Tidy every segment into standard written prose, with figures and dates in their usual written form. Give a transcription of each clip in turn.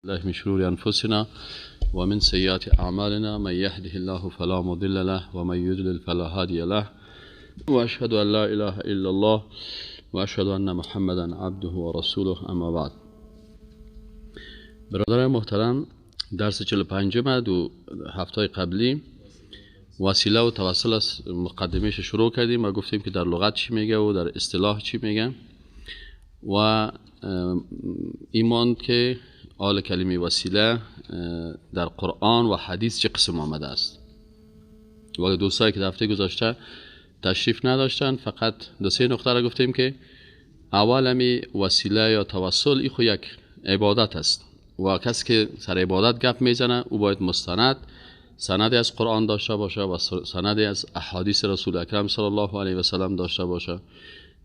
الله من شرور أنفسنا ومن سيئات أعمالنا من يهده الله فلا مضل له ومن يضلل فلا هادي له وأشهد أن لا إله إلا الله وأشهد أن محمدا عبده ورسوله اما بعد. برادران محترم، درس 45 دو هفته قبلی وسیله و توسل از مقدمهش شروع کردیم و گفتیم که در لغت چی میگه و در اصطلاح چی میگه و ایمان که آل کلمه وسیله در قرآن و حدیث چه قسم آمده است. و دوستایی که در هفته گذشته تشریف نداشتن، فقط دو سه نقطه را گفتیم که اول همی وسیله یا توسل ای خو یک عبادت است و کسی که سر عبادت گپ میزنه او باید مستند سندی از قرآن داشته باشه و سندی از احادیث رسول اکرم صلی الله علیه و سلم داشته باشه.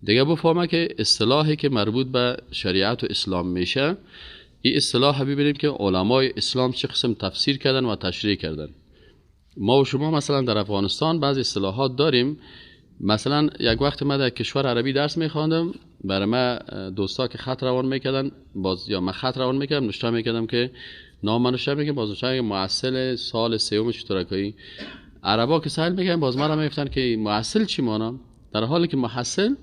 دیگه بفهمه که اصطلاحی که مربوط به شریعت و اسلام میشه، این اصطلاح ببینیم که علمای اسلام چه قسم تفسیر کردن و تشریح کردن. ما و شما مثلا در افغانستان بعضی اصطلاحات داریم. مثلا یک وقت من در کشور عربی درس میخواندم، برای من دوستا که خط روان میکردن باز، یا من خط روان میکردم، نوشته میکردم که نام من نوشته میکردم، باز نوشته محصل سال سوم چطورکایی. عربا که سوال میکردن باز مرا میگفتن که محصل چی مانا، در حالی که محصل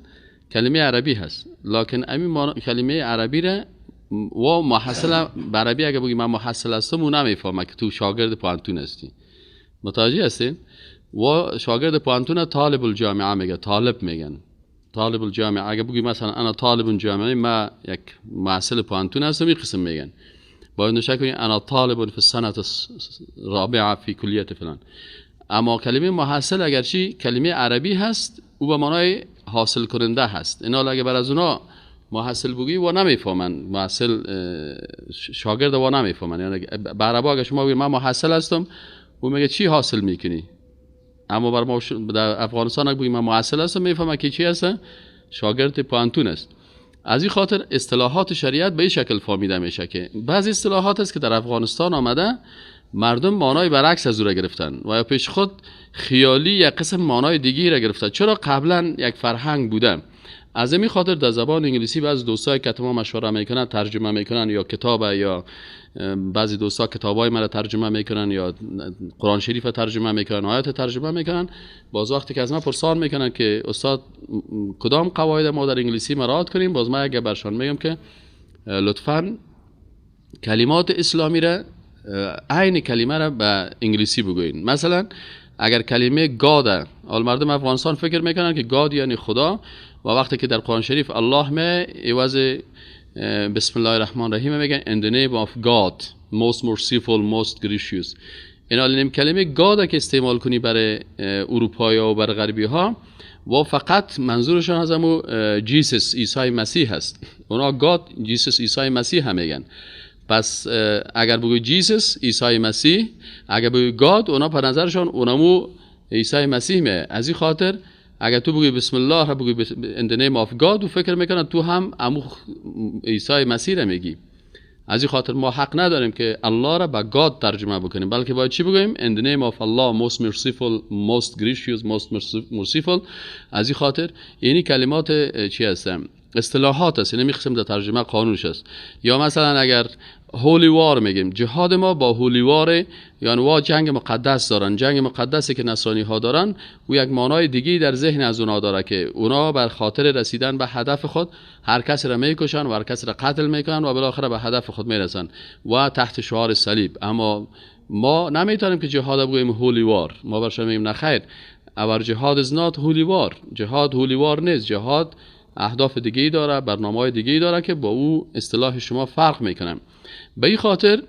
کلمه عربی هست، لکن امی کلمه عربی را و محصل به عربی اگه بگی من محصل هستم او نمیفهمه که تو شاگرد پوهنتون هستی. متوجه هستین؟ و شاگرد پوهنتون طالب الجامعه میگه، طالب میگن، طالب الجامعه. اگه بگی مثلا انا طالب جامعه، ما یک محصل پوهنتون هستم، این قسم میگن. باید نوشته کنی انا طالب فی السنه الرابعه فی کلیه فلان. اما کلمه محصل اگرچه کلمه عربی هست، او به معنای حاصل کننده هست. اینا اگه بر از اونا محصل بگی و نمیفهمن، محصل شاگرد و نمیفهمن. یعنی به عربا اگه شما بگی من محصل هستم، او میگه چی حاصل میکنی؟ اما بر ما در افغانستان اگه بگی من محصل هستم، میفهمه که چی هست، شاگرد پوهنتون است. از این خاطر اصطلاحات شریعت به این شکل فهمیده میشه که بعضی اصطلاحات است که در افغانستان آمده، مردم معنای برعکس از او را گرفتن و یا پیش خود خیالی یک قسم معنای دیگی را گرفتن، چرا قبلا یک فرهنگ بوده. از این خاطر در زبان انگلیسی بعضی دوستای که ما مشوره میکنن ترجمه میکنن، یا کتاب، یا بعضی دوستا کتابای مرا ترجمه میکنن، یا قرآن شریف ترجمه میکنن، آیات ترجمه میکنن. باز وقتی که از من پرسان میکنن که استاد کدام قواعد ما در انگلیسی مراعات کنیم، باز من اگه برشان میگم که لطفاً کلمات اسلامی را عین کلمه را به انگلیسی بگوین. مثلا اگر کلمه God، حال مردم افغانستان فکر میکنن که God یعنی خدا، و وقتی که در قرآن شریف الله می عوض بسم الله الرحمن الرحیم میگن in the name of God most merciful most gracious. اینا نیم کلمه God که استعمال کنی برای اروپایی و برای غربی ها، و فقط منظورشان از همو Jesus عیسی مسیح هست. اونا God Jesus عیسی مسیح هم میگن. پس اگر بگوی Jesus عیسی مسیح، اگر بگوی God، اونا پر نظرشان اونمو عیسی مسیح میه. از این خاطر اگر تو بگوی بسم الله را بگوی in the name of God، و فکر میکنن تو هم امو عیسی مسیح را میگی. از این خاطر ما حق نداریم که الله را به God ترجمه بکنیم، بلکه باید چی بگوییم؟ in the name of Allah most merciful most gracious most merciful. از این خاطر یعنی کلمات چی هستن؟ اصطلاحات است، یعنی قسم در ترجمه قانونش است. یا مثلا اگر holy war میگیم، جهاد ما با holy war، یعنی وا جنگ مقدس دارن، جنگ مقدسی که نصرانی ها دارن، او یک معنای دیگه در ذهن از اونا داره که اونا بر خاطر رسیدن به هدف خود هر کس را میکشن و هر کس را قتل میکنن و بالاخره به هدف خود میرسن و تحت شعار صلیب. اما ما نمیتونیم که جهاد بگوییم holy war، ما برش میگیم نه خیر، our jihad is not holy war، جهاد holy war نیست. جهاد اهداف دیگه ای داره، برنامه‌های دیگه ای داره که با او اصطلاح شما فرق میکنه. به این خاطر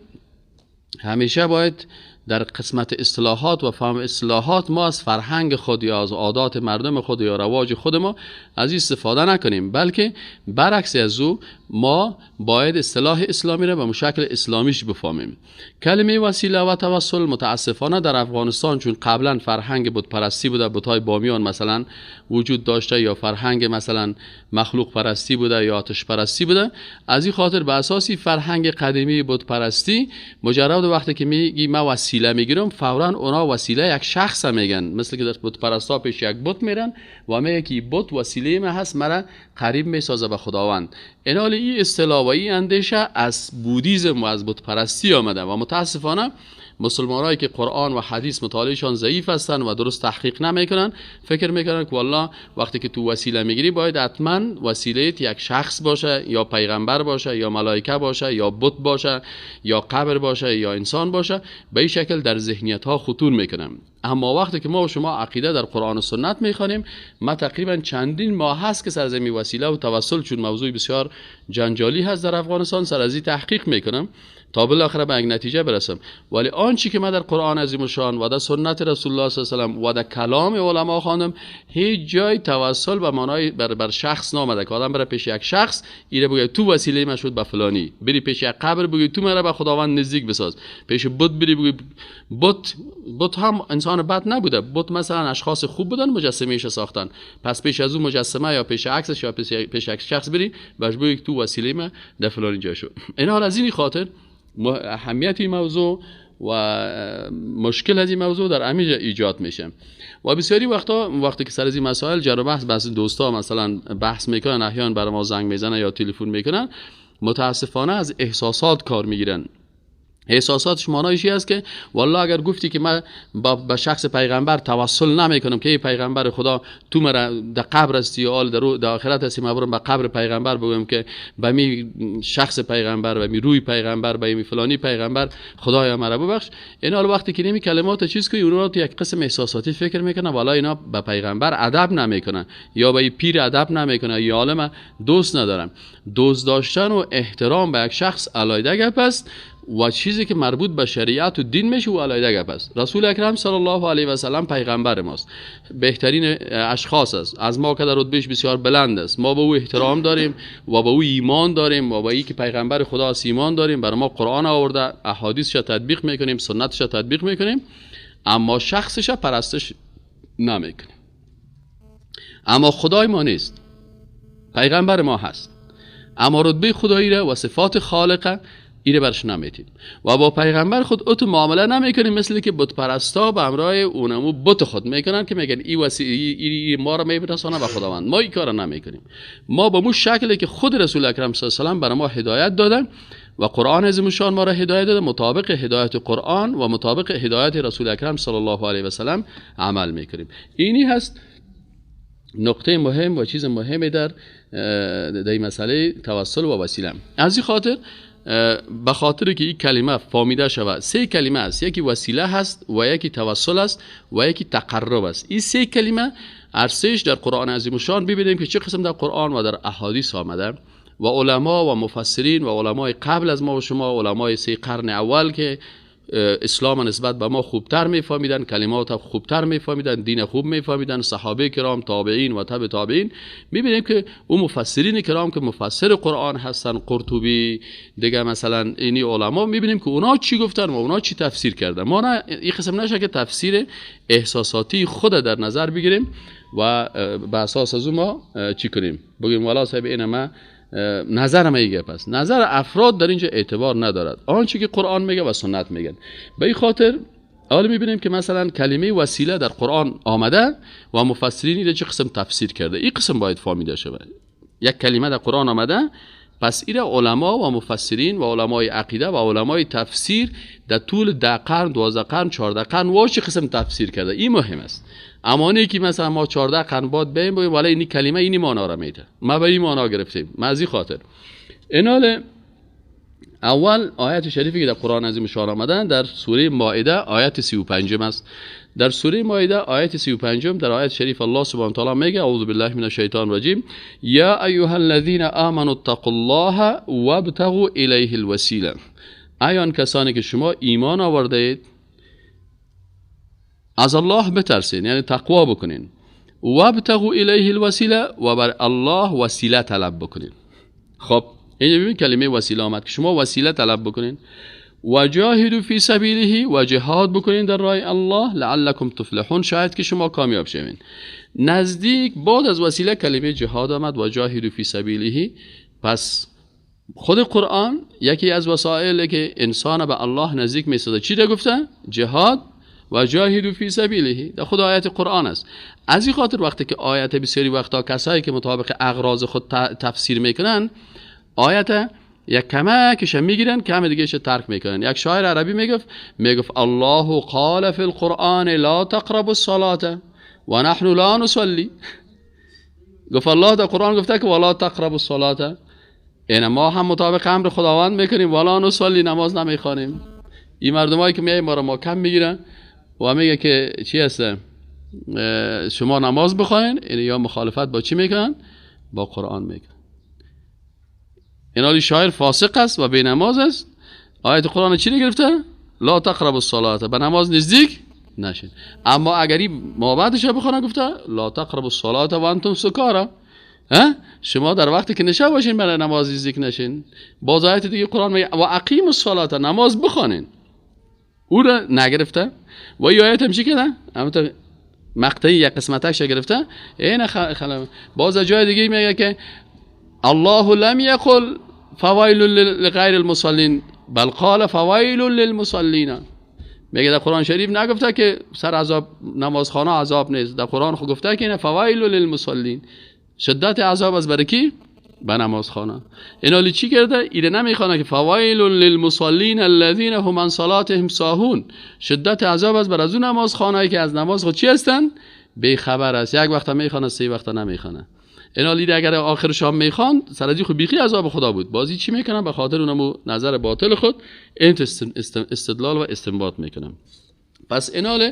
همیشه باید در قسمت اصطلاحات و فهم اصطلاحات ما از فرهنگ خود یا از عادات مردم خود یا رواج خود ما از این استفاده نکنیم، بلکه برعکس از او ما باید اصطلاح اسلامی را به شکل اسلامیش بفهمیم. کلمه وسیله و توسل متاسفانه در افغانستان چون قبلا فرهنگ بت پرستی بوده، بت‌های بامیان مثلا وجود داشته، یا فرهنگ مثلا مخلوق پرستی بوده یا آتش پرستی بوده، از این خاطر به اساسی فرهنگ قدیمی بت پرستی مجرد وقتی که میگی ما وسیله میگیرم، فورا اونا وسیله یک شخص میگن، مثل که در بت پرستا پیش یک بت میرن و میگه که بت وسیله ما هست، مرا قریب میسازه به خداوند. این حال این اصطلاح و این اندیشه از بودیزم و از بت پرستی آمده و متاسفانه مسلمانایی که قرآن و حدیث مطالعهشان ضعیف هستن و درست تحقیق نمیکنن، فکر میکنن که والله وقتی که تو وسیله میگیری باید حتما وسیله یک شخص باشه، یا پیغمبر باشه، یا ملائکه باشه، یا بت باشه، یا قبر باشه، یا انسان باشه. به این شکل در ذهنیت ها خطور میکنن. اما وقتی که ما و شما عقیده در قرآن و سنت میخوانیم، ما تقریبا چندین ماه هست که سر از این وسیله و توسل، چون موضوع بسیار جنجالی هست در افغانستان، سر از این تحقیق میکنم تا بالاخره به یک نتیجه برسم. ولی آنچه که من در قرآن عظیم الشان و در سنت رسول الله صلی الله علیه و و در کلام علما خواندم، هیچ جای توسل به معنای بر شخص نامده که آدم بره پیش یک شخص ایره بگه تو وسیله من شد به فلانی، بری پیش یک قبر بگی تو مرا به خداوند نزدیک بساز، پیش بت بری بگی بت هم انسان بد نبوده، بت مثلا اشخاص خوب بودن مجسمه‌اش ساختن، پس پیش از اون مجسمه یا پیش عکسش یا پیش یک شخص بری باش بگی تو وسیله من در فلانی جای شد. این حال از این خاطر اهمیت این موضوع و مشکل از این موضوع در امیج ایجاد میشه. و بسیاری وقتا وقتی که سر از این مسائل جر و بحث دوستا مثلا بحث میکنن، احیانا برای ما زنگ میزنن یا تلفن میکنن، متاسفانه از احساسات کار میگیرن. احساساتش معنایش است که والله اگر گفتی که من با شخص پیغمبر توسل نمیکنم که ای پیغمبر خدا تو مرا در قبر هستی یا در آخرت هستی، من برم به قبر پیغمبر بگم که به می شخص پیغمبر، به می روی پیغمبر، به می فلانی پیغمبر خدایا مرا ببخش. اینا وقتی که نمی کلمات چیز که اونا تو یک قسم احساساتی فکر میکنن، والله اینا به پیغمبر ادب نمیکنن یا به پیر ادب نمیکنن یا عالم دوست ندارن. دوست داشتن و احترام به یک شخص علیحده گپ است و چیزی که مربوط به شریعت و دین میشه و علیحده گپ است. رسول اکرم صلی الله علیه و سلم پیغمبر ماست، بهترین اشخاص است، از ما که در رتبهش بسیار بلند است، ما به او احترام داریم و به او ایمان داریم و به ای که پیغمبر خدا است ایمان داریم، برای ما قرآن آورده، احادیثش تطبیق میکنیم، سنتش تطبیق میکنیم، اما شخصش پرستش نمیکنیم. اما خدای ما نیست، پیغمبر ما هست، اما رتبه خدایی را و صفات خالقه ایره برش نمیتیم و با پیغمبر خود اتو معامله نمیکنیم، مثل که بت پرستا به همراه اونمو بت خود میکنن که میگن ای وسیله ما را میبرسانه به خداوند. ما این کارو نمیکنیم. ما با مو شکلی که خود رسول اکرم صلی الله علیه و سلم برای ما هدایت دادن و قرآن عظیم الشان ما را هدایت داده، مطابق هدایت قرآن و مطابق هدایت رسول اکرم صلی الله علیه و سلم عمل میکنیم. اینی هست نقطه مهم و چیز مهم در این مسئله توسل و وسیله. از این خاطر به خاطر که این کلمه فهمیده شود، سه کلمه است، یکی وسیله هست و یکی توسل است و یکی تقرب است. این سه کلمه ارسش در قرآن عظیم الشان ببینیم که چه قسم در قرآن و در احادیث آمده و علما و مفسرین و علمای قبل از ما و شما، علمای سه قرن اول که اسلام نسبت به ما خوبتر میفهمیدن، کلمات خوبتر میفهمیدن، دین خوب میفهمیدن، صحابه کرام، تابعین و تبع تابعین، میبینیم که اون مفسرین کرام که مفسر قرآن هستن، قرطبی دیگه مثلا اینی علما، میبینیم که اونا چی گفتن و اونا چی تفسیر کردن. ما نه این قسم نشه که تفسیر احساساتی خود در نظر بگیریم و به اساس از اون ما چی کنیم، بگیم والا صاحب این ما نظر ما ایگه. پس نظر افراد در اینجا اعتبار ندارد، آنچه که قرآن میگه و سنت میگن. به این خاطر حالا میبینیم که مثلا کلمه وسیله در قرآن آمده و مفسرین اینو چه قسم تفسیر کرده. این قسم باید فهمیده شود. یک کلمه در قرآن آمده، پس این علما و مفسرین و علمای عقیده و علمای تفسیر در طول 10 قرن، 12 قرن، 14 قرن و چه قسم تفسیر کرده، این مهم است. اما نه که مثلا ما 14 قرن بعد بیم بگیم ولی این کلمه اینی معنا را میده، ما به این معنا گرفتیم. ما از این خاطر اینال اول آیت شریفی که در قرآن عظیم شان آمدن در سوره مائده آیت 35 است. در سوره مائده آیت 35 در آیت شریف الله سبحانه و تعالی میگه اعوذ بالله من الشیطان الرجیم یا ایها الذین آمنوا اتقوا الله وابتغوا الیه الوسیله. ای آن کسانی که شما ایمان آورده اید از الله بترسین، یعنی تقوا بکنین، وابتغوا الیه الوسیله و بر الله وسیله طلب بکنین. خب اینجا ببین کلمه وسیله آمد که شما وسیله طلب بکنین، و جاهدوا فی سبیله و جهاد بکنین در راه الله لعلکم تفلحون، شاید که شما کامیاب شوین. نزدیک بعد از وسیله کلمه جهاد آمد و جاهدوا فی سبیله. پس خود قرآن یکی از وسایل که انسان به الله نزدیک میسازه چی را گفته؟ جهاد و جاهدوا فی سبیله، در خود آیت قرآن است. از این خاطر وقتی که آیت بسیاری وقتا کسایی که مطابق اغراض خود تفسیر میکنن آیت یک کمکش میگیرن، کم دیگه ترک میکنن. یک شاعر عربی میگفت الله قال فی القرآن لا تقربوا الصلاة و نحن لا نصلي. گفت الله در قرآن گفته که ولا تقربوا الصلاة، این ما هم مطابق امر خداوند میکنیم، ولا نصلي، نماز نمیخوانیم. این مردمایی که میای ما رو ما کم میگیرن و میگه که چی هست، شما نماز بخواین، این یا مخالفت با چی میکنن؟ با قرآن میکنن. این حالی شاعر فاسق است و بی نماز است. آیت قرآن چی گرفته؟ لا تقربوا الصلاة، به نماز نزدیک نشین. اما اگر این مابعدش بخونه گفته لا تقربوا الصلاة و انتم سکارا، شما در وقتی که نشه باشین برای نماز نزدیک نشین. باز آیت دیگه قرآن میگه و اقیموا الصلاة، نماز بخوانین، او را نگرفته. و این آیت هم چی کرده؟ همونطور مقطعی یک قسمتش گرفته. این باز جای دیگه میگه که الله لم یقل فویل لغیر المصلین بل قال فویل للمصلین. میگه در قرآن شریف نگفته که سر عذاب نمازخانه عذاب نیست، در قرآن خو گفته که اینه فویل للمصلین، شدت عذاب از برای کی؟ به نمازخانه. این حالی چی کرده؟ ایده نمیخوانه که فویل للمصلین الذین هم عن صلاتهم ساهون، شدت عذاب از بر از اون نمازخانه‌ای که از نماز خود چی هستن؟ بی خبر است. یک وقت میخوانه، سه وقت نمیخوانه. این حالی اگر آخر شام میخوان سرازی خود بیخی عذاب خدا بود. بازی چی میکنن؟ به خاطر اونمو نظر باطل خود این استدلال و استنباط میکنن. پس این حال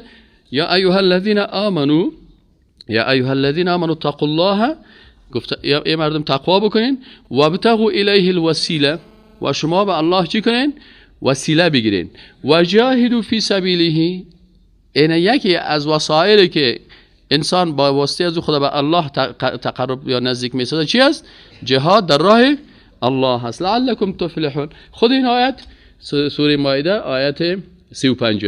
یا ایها الذین آمنو، یا ایها الذین آمنوا اتقوا الله، گفت ای مردم تقوا بکنین، و ابتغوا الیه الوسیله، و شما به الله چی کنین؟ وسیله بگیرین. و جاهدوا فی سبیله، این یکی از وسایلی که انسان با واسطه از خدا به الله تقرب یا نزدیک میسازه چی است؟ جهاد در راه الله هست. لعلکم تفلحون. خود این آیت سوره مائده آیت 35.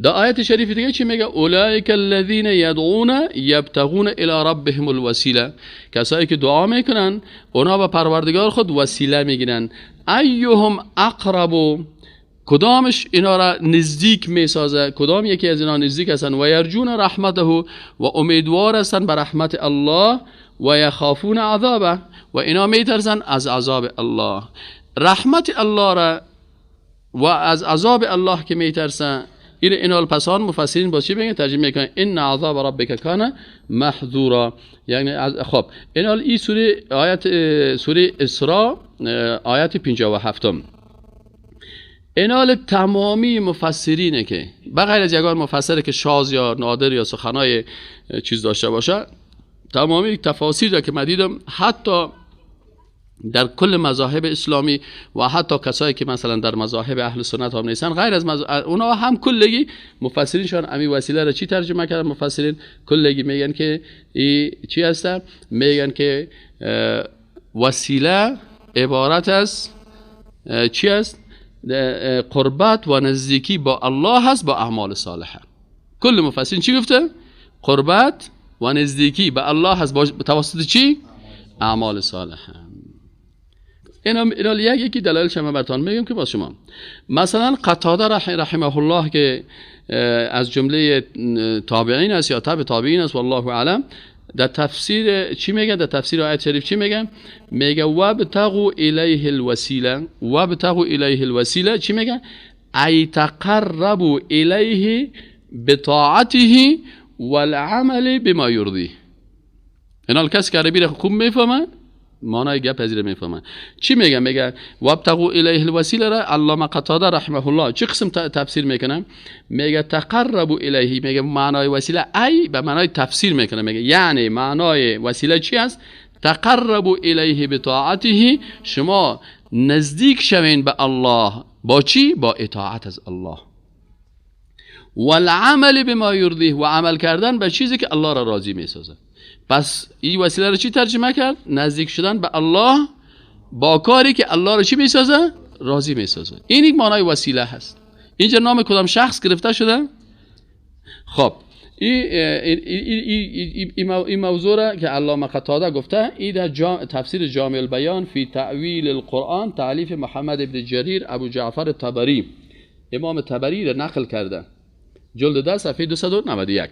در آیت شریف دیگه چی میگه؟ اولئک الذین یدعون یبتغون الی ربهم الوسیله، کسایی که دعا میکنن اونا به پروردگار خود وسیله میگیرن. ایهم اقرب، کدامش اینا را نزدیک میسازه، کدام یکی از اینا نزدیک هستن. و یرجون رحمته، و امیدوار هستن به رحمت الله، و یخافون عذابه، و اینا میترسن از عذاب الله. رحمت الله را و از عذاب الله که میترسن، این اینا پسان مفسرین با چی میگن؟ ترجمه میکنن ان عذاب ربک کان محذورا. یعنی خب اینا این سوره آیت سوره اسراء آیت 57. اینال تمامی مفسرینه که بغیر از یگان مفسره که شاذ یا نادر یا سخنای چیز داشته باشه، تمامی تفاسیر که من دیدم حتی در کل مذاهب اسلامی و حتی کسایی که مثلا در مذاهب اهل سنت هم نیستن، غیر از اونا هم کلگی مفسرینشان امی وسیله را چی ترجمه کردن؟ مفسرین کلگی میگن که ای چی هست؟ میگن که وسیله عبارت از چی است؟ قربت و نزدیکی با الله هست با اعمال صالحه. کل مفسرین چی گفته؟ قربت و نزدیکی به الله هست با توسط چی؟ اعمال صالحه. اینا یکی دلایلش من براتون میگم که با شما مثلا قتاده رحمه الله که از جمله تابعین است یا تابع تابعین است والله اعلم، در تفسیر چی میگه؟ در تفسیر آیت شریف چی میگه؟ میگه وابتغوا الیه الوسیله، وابتغوا الیه الوسیله چی میگه؟ ای تقربوا الیه بطاعته والعمل بما یرضیه. اینا کسی که عربی را خوب میفهمه معنای گپ از میفهمه. چی میگه؟ میگه وابتغوا الیه الوسیله را علامه قتاده رحمه الله چه قسم تفسیر میکنه؟ میگه تقربوا الیه، میگه معنای وسیله ای به معنای تفسیر میکنه، میگه یعنی معنای وسیله چی است؟ تقربوا الیه بطاعته، شما نزدیک شوین به الله با چی؟ با اطاعت از الله، والعمل بما یرضیه، و عمل کردن به چیزی که الله را راضی میسازه. پس این وسیله رو چی ترجمه کرد؟ نزدیک شدن به الله با کاری که الله رو چی میسازه؟ راضی میسازه. این یک معنای وسیله هست. اینجا نام کدام شخص گرفته شده؟ خب این موضوع را که علامه قتاده گفته، این در تفسیر جامع البیان فی تأویل القرآن تألیف محمد ابن جریر ابو جعفر طبری، امام طبری را نقل کرده، جلد 10 صفحه 291.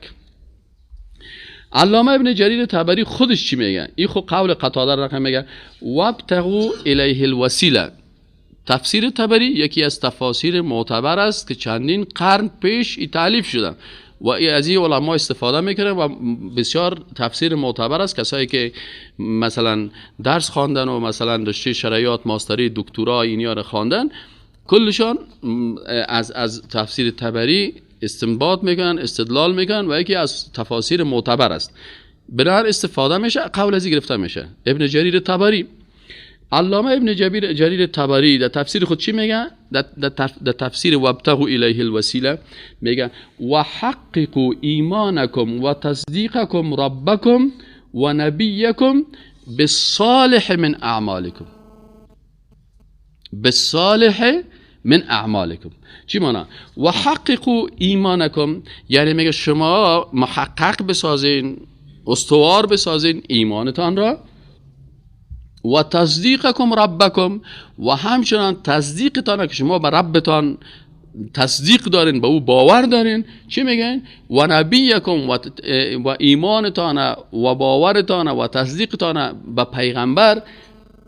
علامه ابن جریر طبری خودش چی میگه؟ این خود قول قتاده رقم میگه وابتغوا الیه الوسیله. تفسیر طبری یکی از تفاسیر معتبر است که چندین قرن پیش تالیف شده و از این علما استفاده میکنه و بسیار تفسیر معتبر است. کسایی که مثلا درس خواندن و مثلا رشته شرعیات، ماستری، دکترا اینیا رو خواندن، کلشان از تفسیر طبری استنباط میکنن، استدلال میکنن و یکی از تفاسیر معتبر است. بنابر استفاده میشه، قول از گرفته میشه. ابن جریر طبری، علامه ابن جریر طبری در تفسیر خود چی میگه؟ در تفسیر وابتغوا الیه الوسیله میگه و حققوا ایمانکم و تصدیقکم ربکم و نبیکم بالصالح من اعمالکم. بالصالح من اعمالکم چی مانا؟ و حققوا ایمانکم یعنی میگه شما محقق بسازین، استوار بسازین ایمانتان را، و تصدیقکم ربکم و همچنان تصدیقتان که شما به ربتان تصدیق دارین، به او باور دارین. چی میگن؟ و نبیکم و ایمانتان و باورتان و تصدیقتان به پیغمبر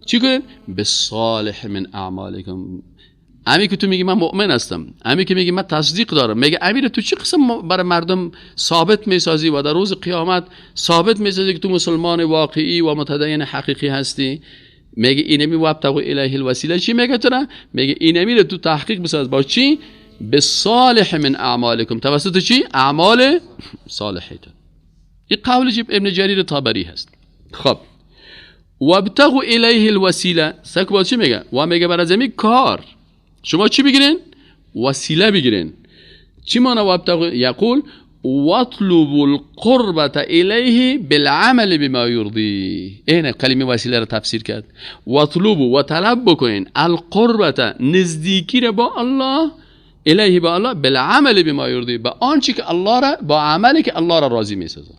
چی کنین؟ به صالح من اعمالکم. امی که تو میگی من مؤمن هستم، امی که میگی من تصدیق دارم، میگه امیر تو چه قسم برای مردم ثابت میسازی و در روز قیامت ثابت میسازی که تو مسلمان واقعی و متدین حقیقی هستی؟ میگه اینمی وابتغوا الیه الوسیله. چی میگه تو؟ میگه اینمی رو تو تحقیق بساز با چی؟ به صالح من اعمالکم، توسط چی؟ اعمال صالحتون. این قول ابن جریر طبری هست. خب وابتغوا الیه الوسیله سکو چی میگه؟ و میگه برای زمین کار شما چی بگیرین؟ وسیله بگیرین. چی معنی وابتغوا؟ یقول واطلبوا القربة الیه بالعمل بما یرضی. این کلمه وسیله را تفسیر کرد. واطلبوا و طلب بکنین، القربة نزدیکی را با الله، الیه با الله، بالعمل بما یرضی، با آنچه که الله را، با عملی که الله را راضی میسازه.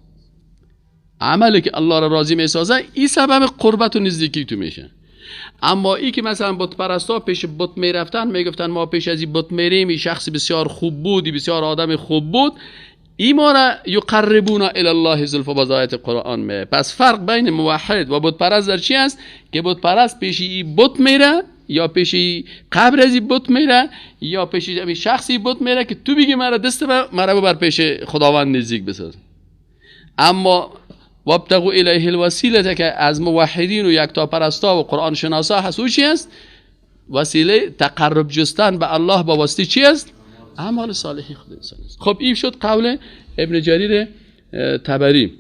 عملی که الله را راضی میسازه این سبب قربت و نزدیکی تو میشه. اما ای که مثلا بت پرستا پیش بت میرفتن، میگفتن ما پیش از این بت میریم، این شخص بسیار خوب بود، این بسیار آدم خوب بود، ای ما را یقربون الی الله زلفا باز آیت قرآن می. پس فرق بین موحد و بت پرست در چی است؟ که بت پرست پیش این بت میره یا پیش قبر از این بت میره یا پیش این شخصی بت میره که تو بگی مرا دست مرا ببر پیش خداوند نزدیک بساز. اما وابتغوا الیه الوسیله که از موحدین و یکتاپرستا و قرآن شناسا هست، او چی است؟ وسیله تقرب جستن به الله با واسطه چی است؟ اعمال صالح خود انسان است. خب این شد قول ابن جریر طبری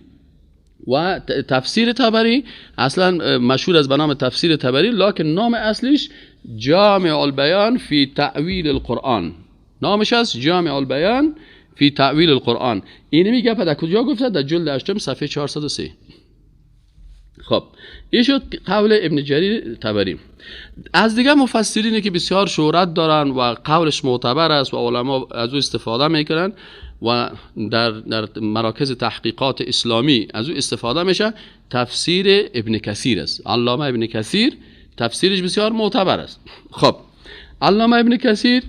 و تفسیر طبری اصلا مشهور از به نام تفسیر طبری، لکن نام اصلیش جامع البیان فی تأویل القرآن. نامش است جامع البیان فی تأویل القرآن. اینه میگه در کجا گفته؟ در جلد 8 صفحه 403. خب این شد قول ابن جریر طبری. از دیگه مفسرینی که بسیار شهرت دارن و قولش معتبر است و علما از او استفاده میکنن و در مراکز تحقیقات اسلامی از او استفاده میشه، تفسیر ابن کثیر است. علامه ابن کثیر تفسیرش بسیار معتبر است. خب علامه ابن کثیر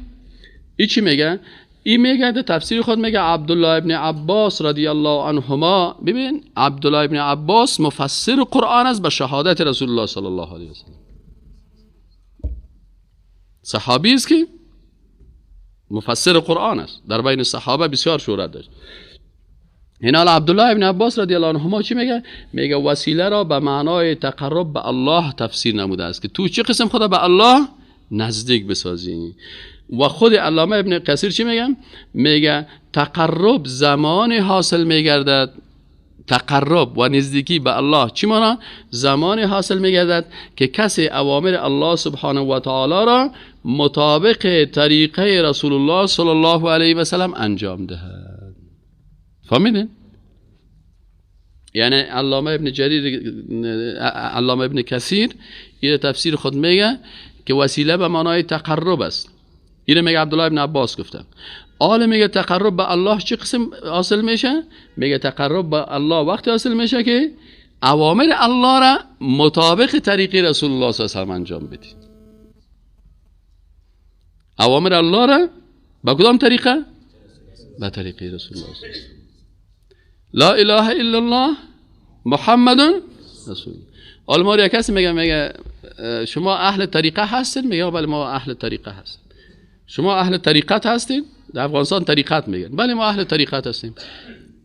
ای چی میگه؟ این میگه در تفسیر خود میگه عبدالله ابن عباس رضی الله عنهما. ببین عبدالله ابن عباس مفسر قرآن است به شهادت رسول الله صلی الله علیه و سلم. صحابی است که مفسر قرآن است، در بین صحابه بسیار شهرت داشت. هنا عبدالله ابن عباس رضی الله عنهما چی میگه؟ میگه وسیله را به معنای تقرب به الله تفسیر نموده است که تو چه قسم خدا به الله نزدیک بسازی. و خود علامه ابن کثیر چی میگه؟ میگه تقرب زمان حاصل میگردد، تقرب و نزدیکی به الله چی مانا؟ زمان حاصل میگردد که کسی اوامر الله سبحانه و تعالی را مطابق طریقه رسول الله صلی الله علیه و سلم انجام دهد. فهمیدین؟ یعنی علامه ابن جریر، علامه ابن کثیر این تفسیر خود میگه که وسیله به معنای تقرب است. اینو میگه عبدالله ابن عباس گفته. آل میگه تقرب به الله چه قسم حاصل میشه؟ میگه تقرب به الله وقتی حاصل میشه که اوامر الله را مطابق طریق رسول الله صلی الله علیه و سلم انجام بدی. اوامر الله را با کدام طریقه؟ به طریق رسول الله صلی الله علیه و سلم. لا اله الا الله محمد رسول. حالا ما یک کسی میگه شما اهل طریقه هستید؟ میگه بله ما اهل طریقه هستیم. شما اهل طریقت هستید؟ در افغانستان طریقت میگن. بله ما اهل طریقت هستیم.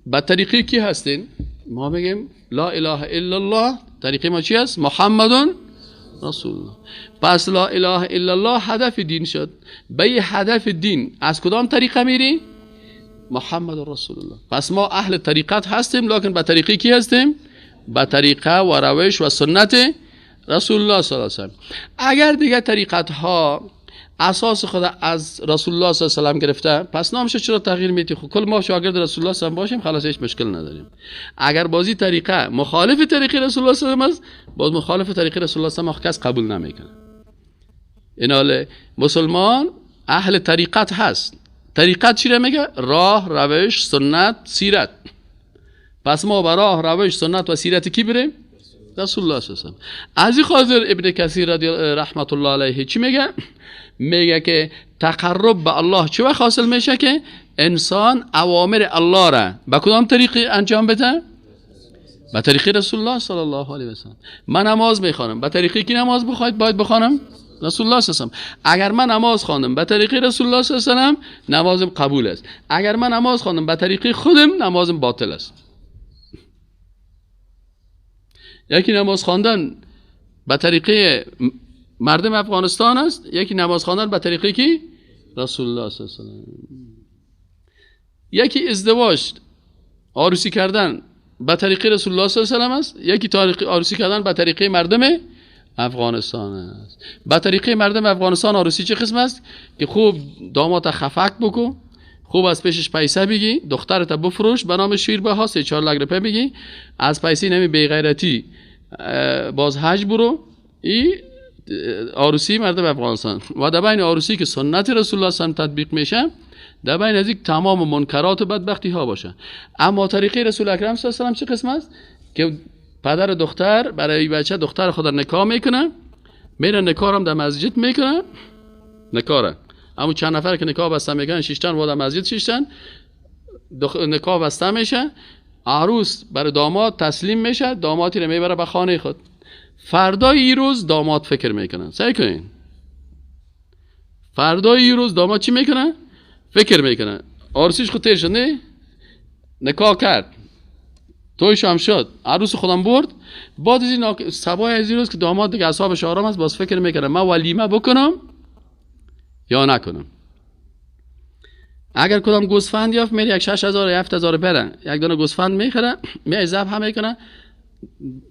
با طریقه کی هستین؟ ما میگیم لا اله الا الله. طریقه ما چی است؟ محمد رسول الله. پس لا اله الا الله هدف دین شد. به هدف دین از کدام طریقه میری؟ محمد رسول الله. پس ما اهل طریقت هستیم، لکن به طریقه کی هستیم؟ به طریقه و روش و سنت رسول الله صلی الله علیه و سلم. اگر دیگه طریقت ها اساس خود از رسول الله صلی الله علیه و سلم گرفته، پس نامش چرا تغییر میدی؟ خب کل ما شاگرد رسول الله صلی الله علیه و باشیم، خلاص هیچ مشکل نداریم. اگر بازی طریقه مخالف طریقه رسول الله صلی الله علیه و سلم است، باز مخالف طریقه رسول الله صلی الله علیه و سلم کس قبول نمیکنه. این حال مسلمان اهل طریقت هست. طریقت چی را میگه؟ راه، روش، سنت، سیرت. پس ما به راه، روش، سنت و سیرت کی بریم؟ رسول الله صلی الله علیه و سلم. از این خاطر ابن کثیر رحمت الله علیه چی میگه؟ میگه که تقرب به الله چه وقت حاصل میشه؟ که انسان اوامر الله را به کدام طریقی انجام بده؟ به طریق رسول الله صلی الله علیه و سلم. من نماز میخوانم، به طریقی کی نماز بخواید باید بخوانم؟ رسول الله صلی الله علیه و سلم. اگر من نماز خواندم به طریق رسول الله صلی الله علیه و سلم، نمازم قبول است. اگر من نماز خواندم به طریق خودم، نمازم باطل است. یکی نماز خواندن به طریقه مردم افغانستان است، یکی نماز خواندن به طریقه کی؟ رسول الله صلی الله علیه و سلم. یکی ازدواج عروسی کردن به طریقه رسول الله صلی الله علیه و سلم است، یکی عروسی کردن به طریقه مردم افغانستان است. به طریقه مردم افغانستان عروسی چه قسم است؟ که خوب داماد خفک بکو، خوب از پیشش پیسه بگی، دخترت بفروش به نام شیربها 3-4 لک روپیه بگی، از پیسه نمی بیغیرتی باز حج برو. ای عروسی مردم افغانستان. و در بین عروسی که سنت رسول الله صلی الله علیه و تطبیق میشه، در بین از تمام منکرات و بدبختی ها باشه. اما طریقه رسول اکرم صلی الله علیه و سلم چه قسم است؟ که پدر دختر برای بچه دختر خود نکاح میکنه، میره نکاح هم در مسجد میکنه، نکاره. اما چند نفر که نکاح بسته میکنن، 6 تن وارد مسجد 6 تن نکاح بسته میشه، عروس برای داماد تسلیم میشه، دامادی رو میبره به خانه خود. فردای این روز داماد فکر میکنن، سعی کنین فردای این روز داماد چی میکنه؟ فکر میکنه. عروسیش خود تیر شد، نه؟ نکاح کرد، تویش هم شد، عروس خودم برد. بعد از این صبای از این روز که داماد دیگه اعصابش آرام است، باز فکر میکنه من ولیمه بکنم یا نکنم. اگر کدام گوسفند یافت، میره یک 6000 یا 7000 بره، یک دانه گوسفند میخره، میای ذبح هم میکنه،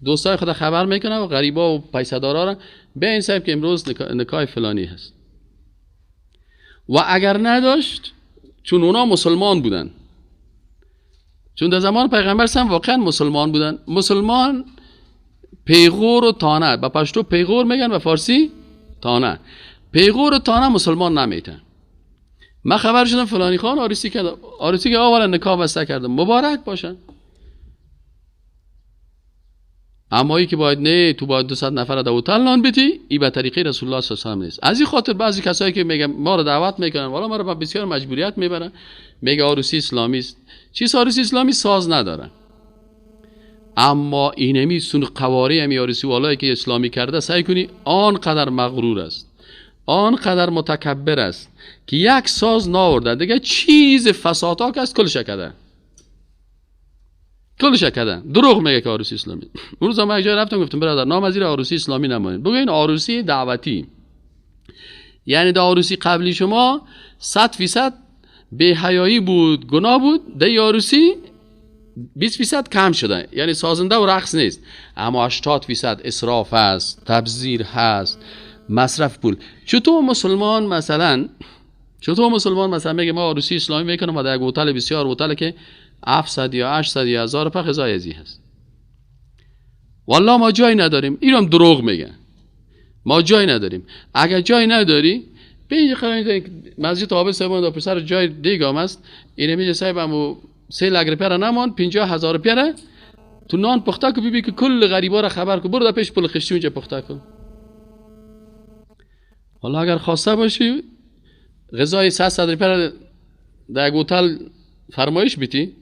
دوستای خود خبر میکنه و غریبا و پیسه دارا را به این صاحب که امروز نکاح فلانی هست. و اگر نداشت، چون اونا مسلمان بودن، چون در زمان پیغمبر سم واقعا مسلمان بودن، مسلمان پیغور و تانه، به پشتو پیغور میگن و فارسی تانه، پیغور و تانه مسلمان نمیتن. من خبر شدم فلانی خان عروسی کرد، عروسی که اولا نکاح بسته کردم، مبارک باشن. اما ای که باید نه تو باید 200 نفر در هتل نان بدی، ای به طریقه رسول الله صلی الله علیه و سلم نیست. از این خاطر بعضی کسایی که میگن ما رو دعوت میکنن، والا ما رو بسیار مجبوریت میبرن، میگه عروسی اسلامی است. چیز عروسی اسلامی ساز نداره. اما اینمی سون قواری همی عروسی والایی که اسلامی کرده، سعی کنی آنقدر مغرور است، آنقدر متکبر است که یک ساز ناورده، دیگه چیز فساداک است، کلش کرده، کلش کرده. دروغ میگه که عروسی اسلامی. اون روز من یک جای رفتم، گفتم برادر نام از عروسی اسلامی نمانید، بگو این عروسی دعوتی. یعنی در عروسی قبلی شما 100% بی‌حیایی بود، گناه بود، در عروسی 20% کم شده، یعنی سازنده و رقص نیست، اما 80% اسراف هست، تبذیر هست، مصرف پول. چطور مسلمان مثلا، چطور مسلمان مثلا میگه ما عروسی اسلامی میکنم و در یک هتل بسیار هتل که 700 یا 800 یا 1000 روپیه غذای ازی هست، والله ما جای نداریم. اینم دروغ میگه، ما جای نداریم. اگر جای نداری به اینجا خیلی مسجد آب سبون دا پسر جای دیگه هم است، اینه میگه صاحب امو 3 لک روپیه را نمان، 50000 روپیه را تو نان پخته کو، ببین که کل غریبا را خبر کو، برو در پیش پل خشتی اونجا پخته کو. حالا اگر خواسته باشی غذای 300 روپیه را در یک هتل فرمایش بیتی،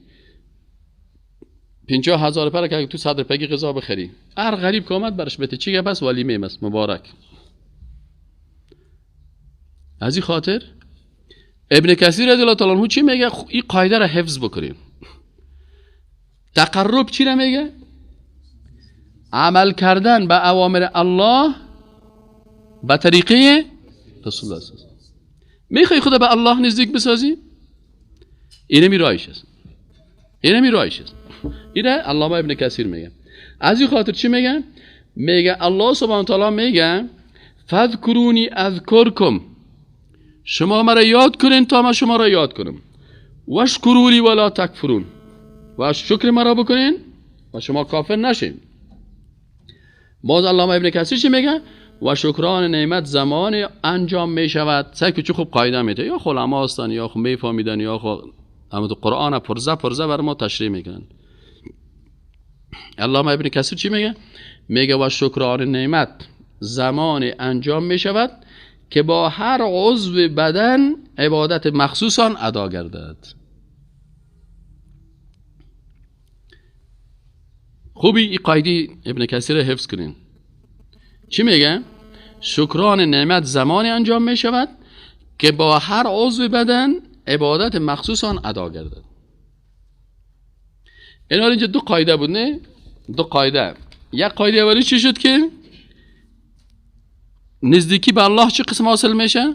50,000 پر که تو 100 روپیگی غذا بخری، هر غریب که آمد برش بده، چی گپ است؟ ولیمه است، مبارک. از این خاطر ابن کثیر رضی الله تعالی عنه چی میگه؟ این قاعده را حفظ بکنیم. تقرب چی را میگه؟ عمل کردن به اوامر الله به طریقه رسول الله صلی الله علیه و سلم. میخوای خدا به الله نزدیک بسازی؟ اینمی رایش است، اینمی رایش است. اینه علامه ابن کثیر میگه. از این خاطر چی میگه؟ میگه الله سبحانه و تعالی میگه فذکرونی اذکرکم، شما مرا یاد کنین تا من شما را یاد کنم. واشکرونی ولا تکفرون، و شکر مرا بکنین و شما کافر نشین. باز علامه ابن کثیر چی میگه؟ و شکران نعمت زمان انجام میشود. سعی که چه خوب قاعده میده، یا علما هستن یا خب میفهمیدن یا خب اما تو قرآن پرزه پرزه بر ما تشریح میکنن. علامه ابن کثیر چی میگه؟ میگه و شکران نعمت زمان انجام میشود که با هر عضو بدن عبادت مخصوص آن ادا گردد. خوبی این قاعده ابن کثیر حفظ کنین. چی میگه؟ شکران نعمت زمانی انجام می شود که با هر عضو بدن عبادت مخصوص آن ادا گردد. اینا اینجا دو قاعده بود، نه؟ دو قاعده. یک قاعده اولی چی شد که نزدیکی به الله چه قسم حاصل میشه؟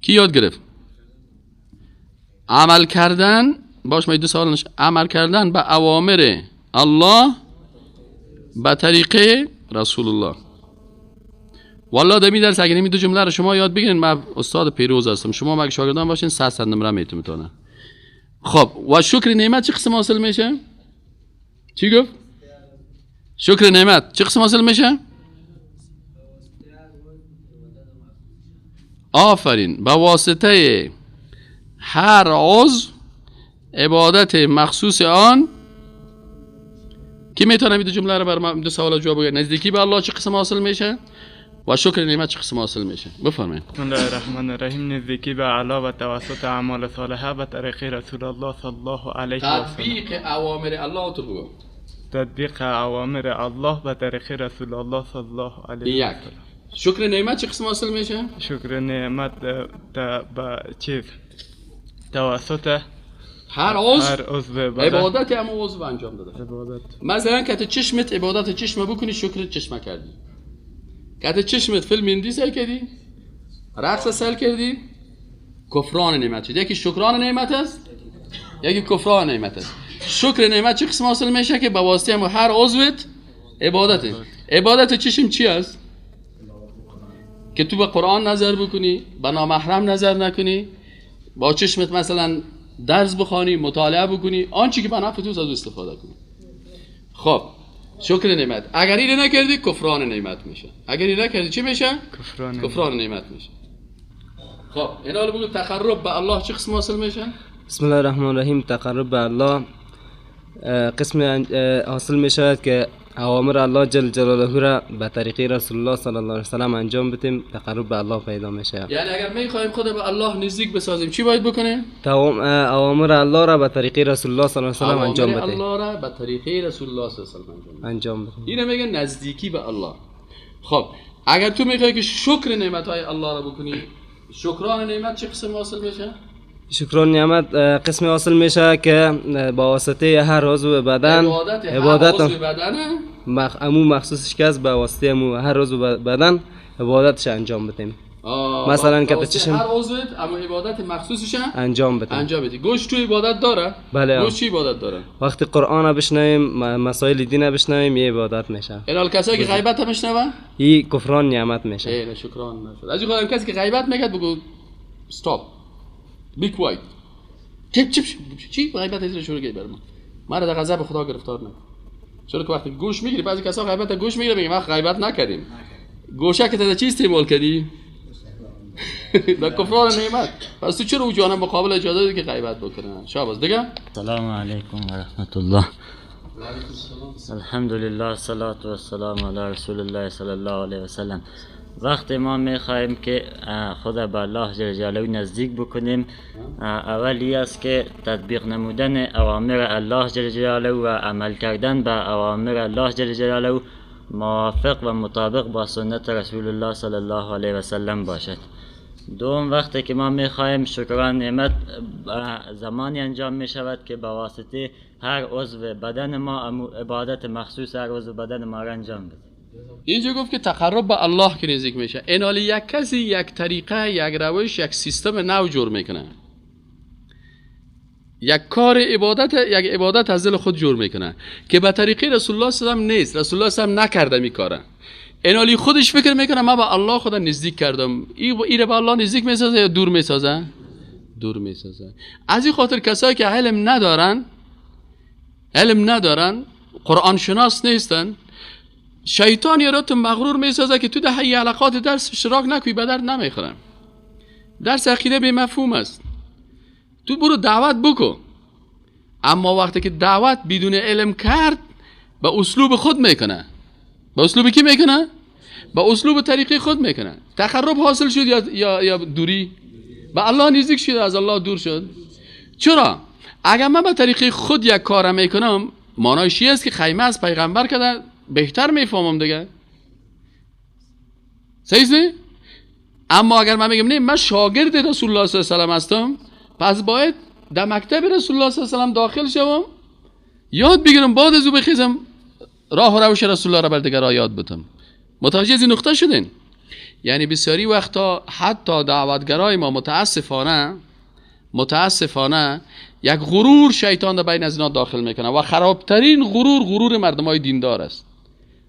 کی یاد گرفت؟ عمل کردن باش، ما دو سوال نشه. عمل کردن به اوامر الله به طریقه رسول الله. والله دمی درس اگه این دو جمله رو شما یاد بگیرین، من استاد پیروز هستم، شما مگه شاگردان باشین 100 نمره میتونه. خب و شکر نعمت چه قسم حاصل میشه؟ چی گفت؟ شکر نعمت چه قسم حاصل میشه؟ آفرین، به واسطه هر عضو عبادت مخصوص آن. کی میتونه این دو جمله رو بر ما دو سوال جواب بگه؟ نزدیکی به الله چه قسم حاصل میشه و شکر نعمت چه قسم حاصل میشه؟ بفرمایید. بسم الله الرحمن الرحیم. نزدیکی به الله و توسط اعمال صالحه به طریق رسول الله صلی الله علیه و سلم. تطبیق اوامر الله تو بگو. تطبیق اوامر الله به طریق رسول الله صلی الله علیه و سلم. شکر نعمت چه قسم حاصل میشه؟ شکر نعمت به چیز توسط هر عضو عبادت هم عضو انجام داده. عبادت. مثلا که چشمت عبادت چشم بکنی، شکر چشم کردی. که چشمت فیلم هندی سیل کردی، رقص سیل کردی، کفران نعمت شد. یکی شکران نعمت است، یکی کفران نعمت است. شکر نعمت چه قسم حاصل میشه؟ که به واسطه هم هر عضوت عبادت. عبادت چشم چی است؟ که تو به قرآن نظر بکنی، به نامحرم نظر نکنی، با چشمت مثلا درس بخوانی، مطالعه بکنی، آنچه که به نفع تو از او استفاده کنی. خب شکر نعمت. اگر اینو نکردی کفران نعمت میشه. اگر اینو نکردی چی میشه؟ کفران نعمت میشه. خب اینا رو بگو تقرب به الله چه قسم حاصل میشه؟ بسم الله الرحمن الرحیم. تقرب به الله قسم حاصل میشود که اوامر الله جل جلاله را به طریقه رسول الله صلی الله علیه و سلم انجام بدیم، تقرب به الله پیدا میشه. یعنی اگر میخوایم خود به الله نزدیک بسازیم چی باید بکنیم؟ تمام اوامر الله را به طریقه رسول الله صلی الله علیه و سلم انجام بدیم. اوامر الله را به طریقه رسول الله صلی الله علیه و سلم انجام بدیم. اینو میگن نزدیکی به الله. خب اگر تو میخوای که شکر نعمت های الله را بکنی، شکران نعمت چه قسم حاصل میشه؟ شکران نعمت قسم حاصل میشه که با واسطه هر عضو بدن عبادت عضو بدن امو مخصوصش که است، به واسطه امو هر عضو بدن عبادتش انجام بدیم. مثلا که چشم هر عضو اما عبادت مخصوصش انجام بدیم. انجام بدی. گوش تو عبادت داره؟ بله. گوش چی عبادت داره؟ وقتی قرآن بشنویم، مسائل دین بشنویم، یه عبادت میشه. این کسایی که غیبت هم میشنون؟ این کفران نعمت میشه. نه شکران نشد. از این کسی که غیبت میگه بگو stop. Be quiet. چی چی غیبت از شروع کرد برام. ما را در غضب خدا گرفتار نکن. چرا که وقتی گوش میگیری بعضی کسا غیبت گوش میگیره، میگه ما غیبت نکردیم. گوشه که تا چی استعمال کردی؟ در کفران نعمت. پس تو چرا او جانب مقابل اجازه دادی که غیبت بکنه؟ شاباش دیگه. السلام علیکم و رحمت الله. الحمدلله الصلاة والسلام علی رسول الله صلی الله علیه و سلم. وقتی ما میخواهیم که خود به الله جل جلاله نزدیک بکنیم، اولی است که تطبیق نمودن اوامر الله جل جلاله و عمل کردن به اوامر الله جل جلاله موافق و مطابق با سنت رسول الله صلی الله علیه و سلم باشد. دوم، وقتی که ما میخواهیم شکران نعمت زمانی انجام میشود که به واسطه هر عضو بدن ما عبادت مخصوص هر عضو بدن ما را انجام بده. اینجا گفت که تقرب به الله که نزدیک میشه. اینالی یک کسی یک طریقه، یک روش، یک سیستم نو جور میکنه، یک کار عبادت، یک عبادت از دل خود جور میکنه که به طریقه رسول الله صلی الله علیه و نیست. رسول الله صلی الله علیه و نکرده میکاره. اینالی خودش فکر میکنه من به الله خودم نزدیک کردم. این به الله نزدیک میسازه یا دور میسازه؟ دور میسازه. از این خاطر کسایی که علم ندارن، قرآن شناس نیستن، شیطان یارو تو مغرور میسازه که تو ده حلقات درس اشتراک نکنی، به درد نمیخورم. درس عقیده به مفهوم است، تو برو دعوت بکن. اما وقتی که دعوت بدون علم کرد، به اسلوب خود میکنه. به اسلوب کی میکنه؟ به اسلوب طریقی خود میکنه. تقرب حاصل شد یا دوری؟ به الله نزدیک شد، از الله دور شد. چرا؟ اگر من به طریقی خود یک کار میکنم، معنایش است که خیمه از پیغمبر کده بهتر میفهمم دیگه. صحیح؟ اما اگر من میگم نه، من شاگرد رسول الله صلی الله علیه و سلم هستم، پس باید در مکتب رسول الله صلی الله علیه و سلم داخل شوم، یاد بگیرم، بعد از او بخیزم راه و روش رسول الله را بر دیگران یاد بدم. متوجه از این نقطه شدین؟ یعنی بسیاری وقتا حتی دعوتگرای ما متاسفانه یک غرور شیطان در بین از اینا داخل میکنه و خرابترین غرور، غرور مردمای دیندار است.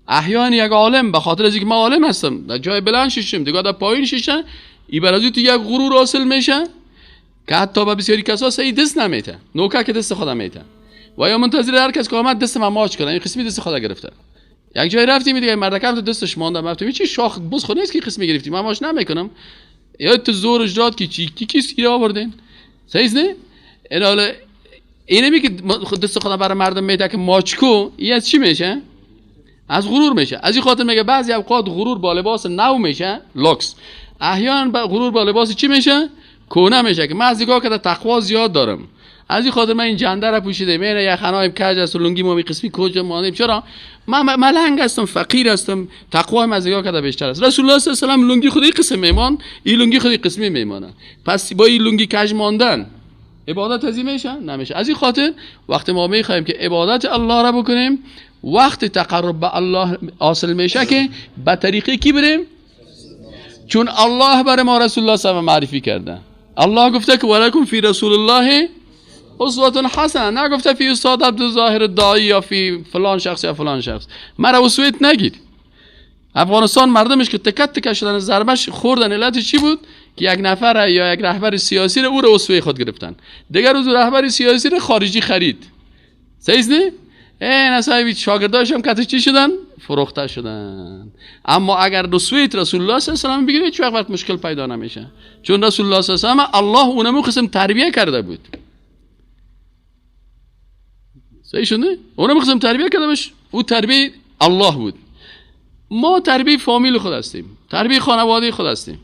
احیانا یک عالم به خاطر از اینکه من عالم هستم در جای بلند ششم، دیگه در پایین ششم، ای بر از تو یک غرور حاصل میشه که حتی به بسیاری کسا سعی دست نمیته، نوکه که دست خودم میته و یا منتظر هر کس که آمد دست من ماچ کنه. این قسمی دست خدا گرفته. یک جای رفتیم دیگه مردکم تو دستش مانده، گفتم چی شاخ بز خود نیست که قسمی گرفتی، من ماچ نمیکنم. یا تو زورش داد که چی کی کی آوردین؟ صحیح نه؟ این حالا اینمی که دست خدا برای مردم میده که ماچ کو، این از چی میشه؟ از غرور میشه. از این خاطر میگه بعضی اوقات غرور با لباس نو میشه، لوکس. احیانا غرور با لباس چی میشه؟ کهنه میشه که من از نگاه که تقوا زیاد دارم، از این خاطر من این جنده را پوشیده، من یه خنایم کج است و لنگی ما می قسمی کجا ماندیم. چرا؟ من ملنگ هستم، فقیر هستم، تقوایم از نگاه که بیشتر است. رسول الله صلی الله علیه و سلم لنگی خودی قسم میمان، این لنگی خودی قسمی میمانه. پس با این لنگی کج ماندن عبادت از این میشه؟ نمیشه. از این خاطر وقتی ما میخوایم که عبادت الله را بکنیم، وقت تقرب به الله حاصل میشه که به طریقه کی بریم؟ چون الله برای ما رسول الله صلی الله علیه و معرفی کرده. الله گفته که ولکم فی رسول الله اسوه حسنه، نگفته فی استاد عبدالظاهر داعی یا فی فلان شخص یا فلان شخص. مرا اسوه نگید. افغانستان مردمش که تکت تکه شدن، ضربش خوردن، علت چی بود؟ که یک نفر یا یک رهبر سیاسی رو او رو اسوه خود گرفتن، دیگر روز رهبر سیاسی رو خارجی خرید. صحیح نه؟ این صاحب شاگرداش هم کتی چی شدن؟ فروخته شدن. اما اگر رسویت رسول الله صلی الله علیه و سلم بگیره، هیچ وقت مشکل پیدا نمیشه، چون رسول الله صلی الله علیه و سلم الله اونمو قسم تربیه کرده بود. صحیح شد نه؟ اونمو قسم تربیه کرده بود، او تربیه الله بود. ما تربیه فامیل خود هستیم، تربیه خانواده خود هستیم.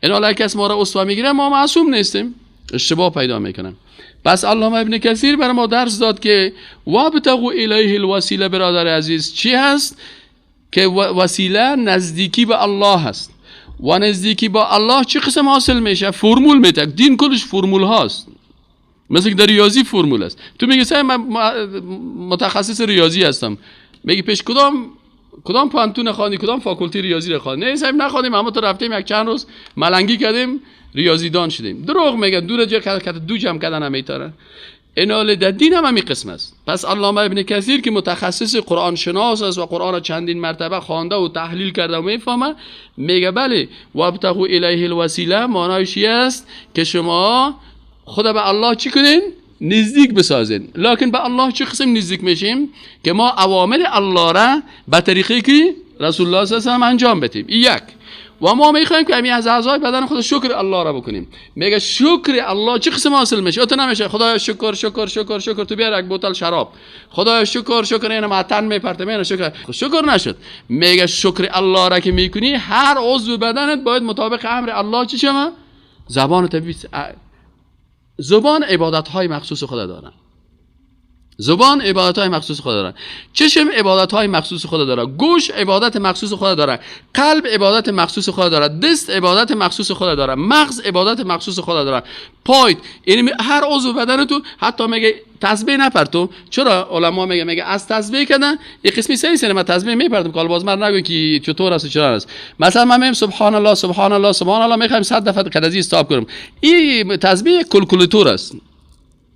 این حالا کس ما را اسوه میگیره، ما معصوم نیستیم، اشتباه پیدا میکنم. پس علامه ابن کثیر برای ما درس داد که وابتغوا الیه الوسیله. برادر عزیز چی هست؟ که وسیله نزدیکی به الله هست و نزدیکی با الله چه قسم حاصل میشه؟ فرمول میته. دین کلش فرمول هاست، مثل که در ریاضی فرمول است. تو میگی سه من متخصص ریاضی هستم، میگی پیش کدام پانتون خواندی، کدام فاکولتی ریاضی رو خواندی؟ نه صاحب نخواندیم، اما تو رفتیم یک چند روز ملنگی کردیم ریاضی دان شدیم. دروغ میگن، دور جا کت دو جمع کردن نمیتاره. اینال در دین هم همین قسم است. پس علامه ابن کثیر که متخصص قرآن شناس است و قرآن را چندین مرتبه خوانده و تحلیل کرده و میفهمه، میگه بله وابتغوا الیه الوسیله معنایش است که شما خدا به الله چی کنین؟ نزدیک بسازین. لکن به الله چه قسم نزدیک میشیم؟ که ما اوامر الله را به طریقی که رسول الله صلی الله علیه و سلم انجام بدیم. یک. و ما میخوایم که همین از اعضای بدن خود شکر الله را بکنیم. میگه شکر الله چه قسم حاصل میشه؟ تو نمیشه خدایا شکر شکر شکر شکر، تو بیار یک بوتل شراب، خدایا شکر شکر، اینم عطن میپرته، اینم شکر شکر نشد. میگه شکر الله را که میکنی هر عضو بدنت باید مطابق امر الله چی شما؟ زبان طبیعی، زبان عبادت های مخصوص خود دارن، زبان عبادت های مخصوص خود داره، چشم عبادت های مخصوص خود داره، گوش عبادت مخصوص خود داره، قلب عبادت مخصوص خود داره، دست عبادت مخصوص خود داره، مغز عبادت مخصوص خود داره، پایت، یعنی هر عضو بدن تو. حتی میگه تسبیح نپرتو. چرا علما میگه از تسبیح کردن یه قسمی سه سنه من تسبیح میپرتم کال باز من نگو که چطور است چرا است. مثلا من میگم سبحان الله سبحان الله سبحان الله، میخوایم 100 دفعه قدزی استاپ کنم، این تسبیح کلکولاتور است،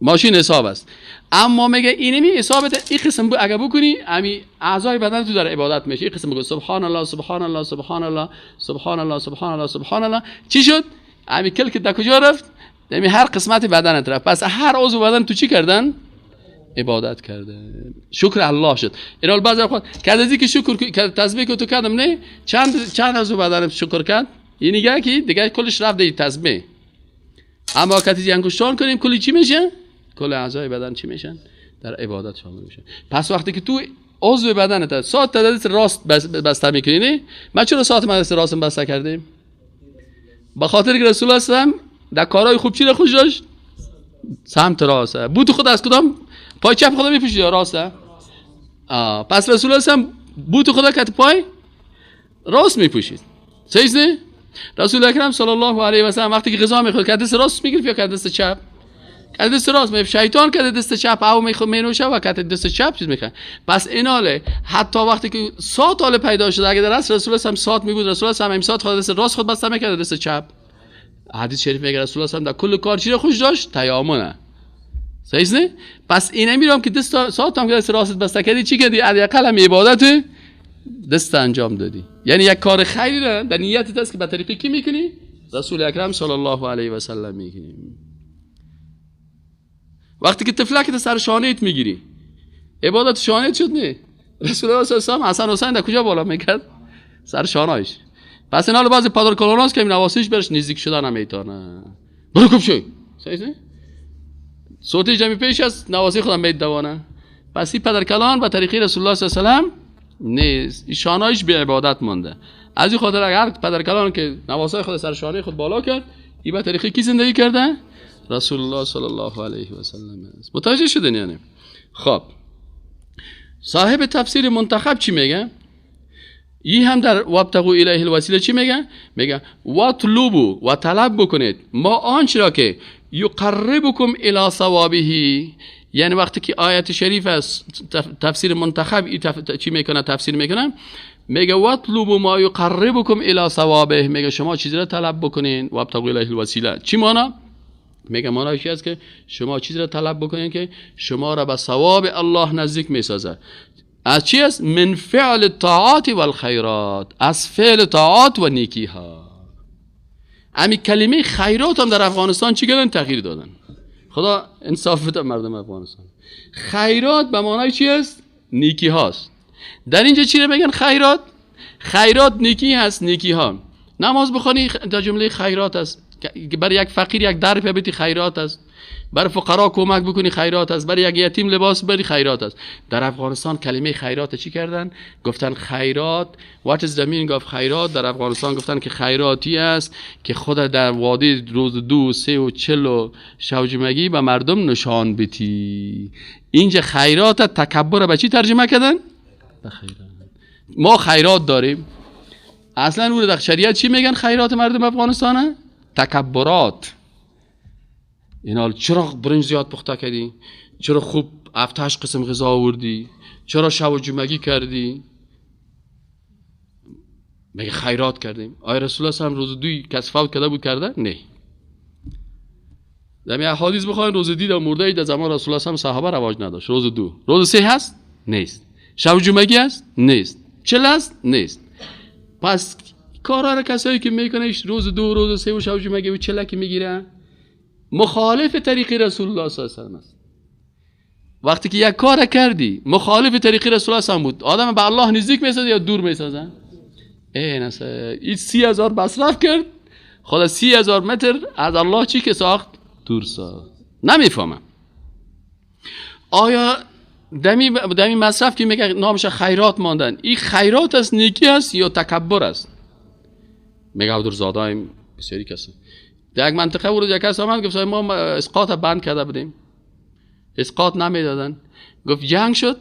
ماشین حساب است. اما میگه اینمی حسابت این قسم اگه بکنی امی اعضای بدن تو در عبادت میشه. این قسم بگو سبحان الله سبحان الله سبحان الله سبحان الله سبحان الله سبحان الله، چی شد؟ امی کل که در کجا رفت؟ یعنی هر قسمت بدنت رفت. پس هر عضو بدن تو چی کردن؟ عبادت کرده، شکر الله شد. اینال بعضی وقت کدزی که شکر تسبیح که تو کردم نه چند عضو بدنت شکر کرد، این دیگه که دیگه کلش رفت دی تسبیح. اما کدزی انگشتان کنیم کلی چی میشه؟ کل اعضای بدن چی میشن؟ در عبادت شامل میشن. پس وقتی که تو عضو بدنت ساعت دست راست بسته میکنی، نه؟ من چرا ساعت من دست راست بسته کردیم؟ به خاطر که رسول الله در کارهای خوب چی را خوش داشت؟ سمت راست. بوت خود از کدام پای چپ خدا میپوشید یا راسته؟ پس رسول الله بوت خدا کت پای راست میپوشید. صحیح نه؟ رسول اکرم صلی الله علیه و سلم وقتی که غذا میخورد کت دست راست میگرفت یا کت دست چپ؟ کت دست راست. می شیطان کت دست چپ او مینوشه و کت دست چپ چیز میکنه. پس ایناله حتی وقتی که ساعت حال پیدا شده، اگه در اصل رسول الله ساعت میبود، رسول الله هم ساعت خود دست راست خود بسته میکرد دست چپ. حدیث شریف میگه رسول الله در کل کار چی را خوش داشت؟ تیامنه. صحیح نه؟ پس اینه میرم که دست ساعت هم که دست راست بسته کردی چی کردی؟ حداقل هم عبادت دست انجام دادی. یعنی یک کار خیری را در نیتت است که به طریقی کی میکنی؟ رسول اکرم صلی الله علیه و سلم میکنی. وقتی که طفلک سر شانهت میگیری عبادت شانهت شد نه؟ رسول الله صلی الله علیه و سلم حسن حسین در کجا بالا میکرد؟ سر شانهش. پس اینا بعضی پادر کلوناس که نواسیش برش نزدیک شدن هم میتونه. برو کوب شو. صحیح نه؟ صوتی جمعی پیش است نواسی خودم میت دوانه. پس این پدر کلان به طریقی رسول الله صلی الله علیه و سلم نیست. شانهش به عبادت مانده. از این خاطر اگر پدر کلان که نواسای خود سر شانه خود بالا کرد، این به طریقی کی زندگی کرده؟ رسول الله صلی الله علیه و سلم است. متوجه شدین یعنی؟ خب صاحب تفسیر منتخب چی میگه؟ این هم در وابتغوا الیه الوسیله چی میگه؟ میگه واطلبوا و طلب بکنید ما آنچه را که یقربکم الی ثوابه. یعنی وقتی که آیت شریف است تفسیر منتخب چی میکنه؟ تفسیر میکنه، میگه واطلبوا ما یقربکم الی ثوابه. میگه شما چیزی را طلب بکنین، وابتغوا الیه الوسیله. چی معنا؟ میگه معنیش است که شما چیزی را طلب بکنین که شما را به ثواب الله نزدیک میسازه. از چی است؟ من فعل طاعات و الخیرات، از فعل طاعات و نیکی ها. امی کلمه خیرات هم در افغانستان چی کردن؟ تغییر دادن. خدا انصاف بده مردم افغانستان. خیرات به معنای چی است؟ نیکی هاست. در اینجا چی رو میگن خیرات؟ خیرات نیکی هست، نیکی ها. نماز بخوانی در جمله خیرات است. برای یک فقیر یک در بدی خیرات است. برای فقرا کمک بکنی خیرات است. برای یک یتیم لباس بری خیرات است. در افغانستان کلمه خیرات چی کردن؟ گفتن خیرات. What is the meaning of خیرات؟ در افغانستان گفتن که خیراتی است که خود در وادی روز 2، 3 و 40 و شوجمگی به مردم نشان بدی. اینجا خیرات تکبر به چی ترجمه کردن؟ به خیرات. ما خیرات داریم. اصلا اون در شریعت چی میگن خیرات مردم افغانستانه؟ تکبرات. اینا چرا برنج زیاد پخته کردی؟ چرا خوب 7-8 قسم غذا آوردی؟ چرا شب و جمعگی کردی؟ مگه خیرات کردیم؟ آیا رسول الله هم روز دوی کس فوت کرده بود کرده؟ نه. در می احادیث بخواین روز دید و مرده در زمان رسول الله هم صحابه رواج نداشت. روز 2، روز 3 هست؟ نیست. شب و جمعگی هست؟ نیست. 40 هست؟ نیست. پس کارا را کسایی که میکنه روز 2، روز 3 و شب و جمعگی و 40 که میگیره مخالف طریق رسول الله صلی الله علیه و سلم است. وقتی که یک کار کردی مخالف طریق رسول الله صلی الله علیه و بود، آدم به الله نزدیک میسازه یا دور میسازه؟ این 30,000 مصرف کرد، خدا 30,000 متر از الله چی که ساخت؟ دور ساخت. نمیفهمم آیا دمی مصرف که میگه نامش خیرات ماندن، این خیرات است، نیکی است یا تکبر است؟ میگه عبدالزاده بسیاری کسی در یک منطقه ورود یک کس آمد گفت ما اسقاط بند کرده بودیم، اسقاط نمیدادن. گفت جنگ شد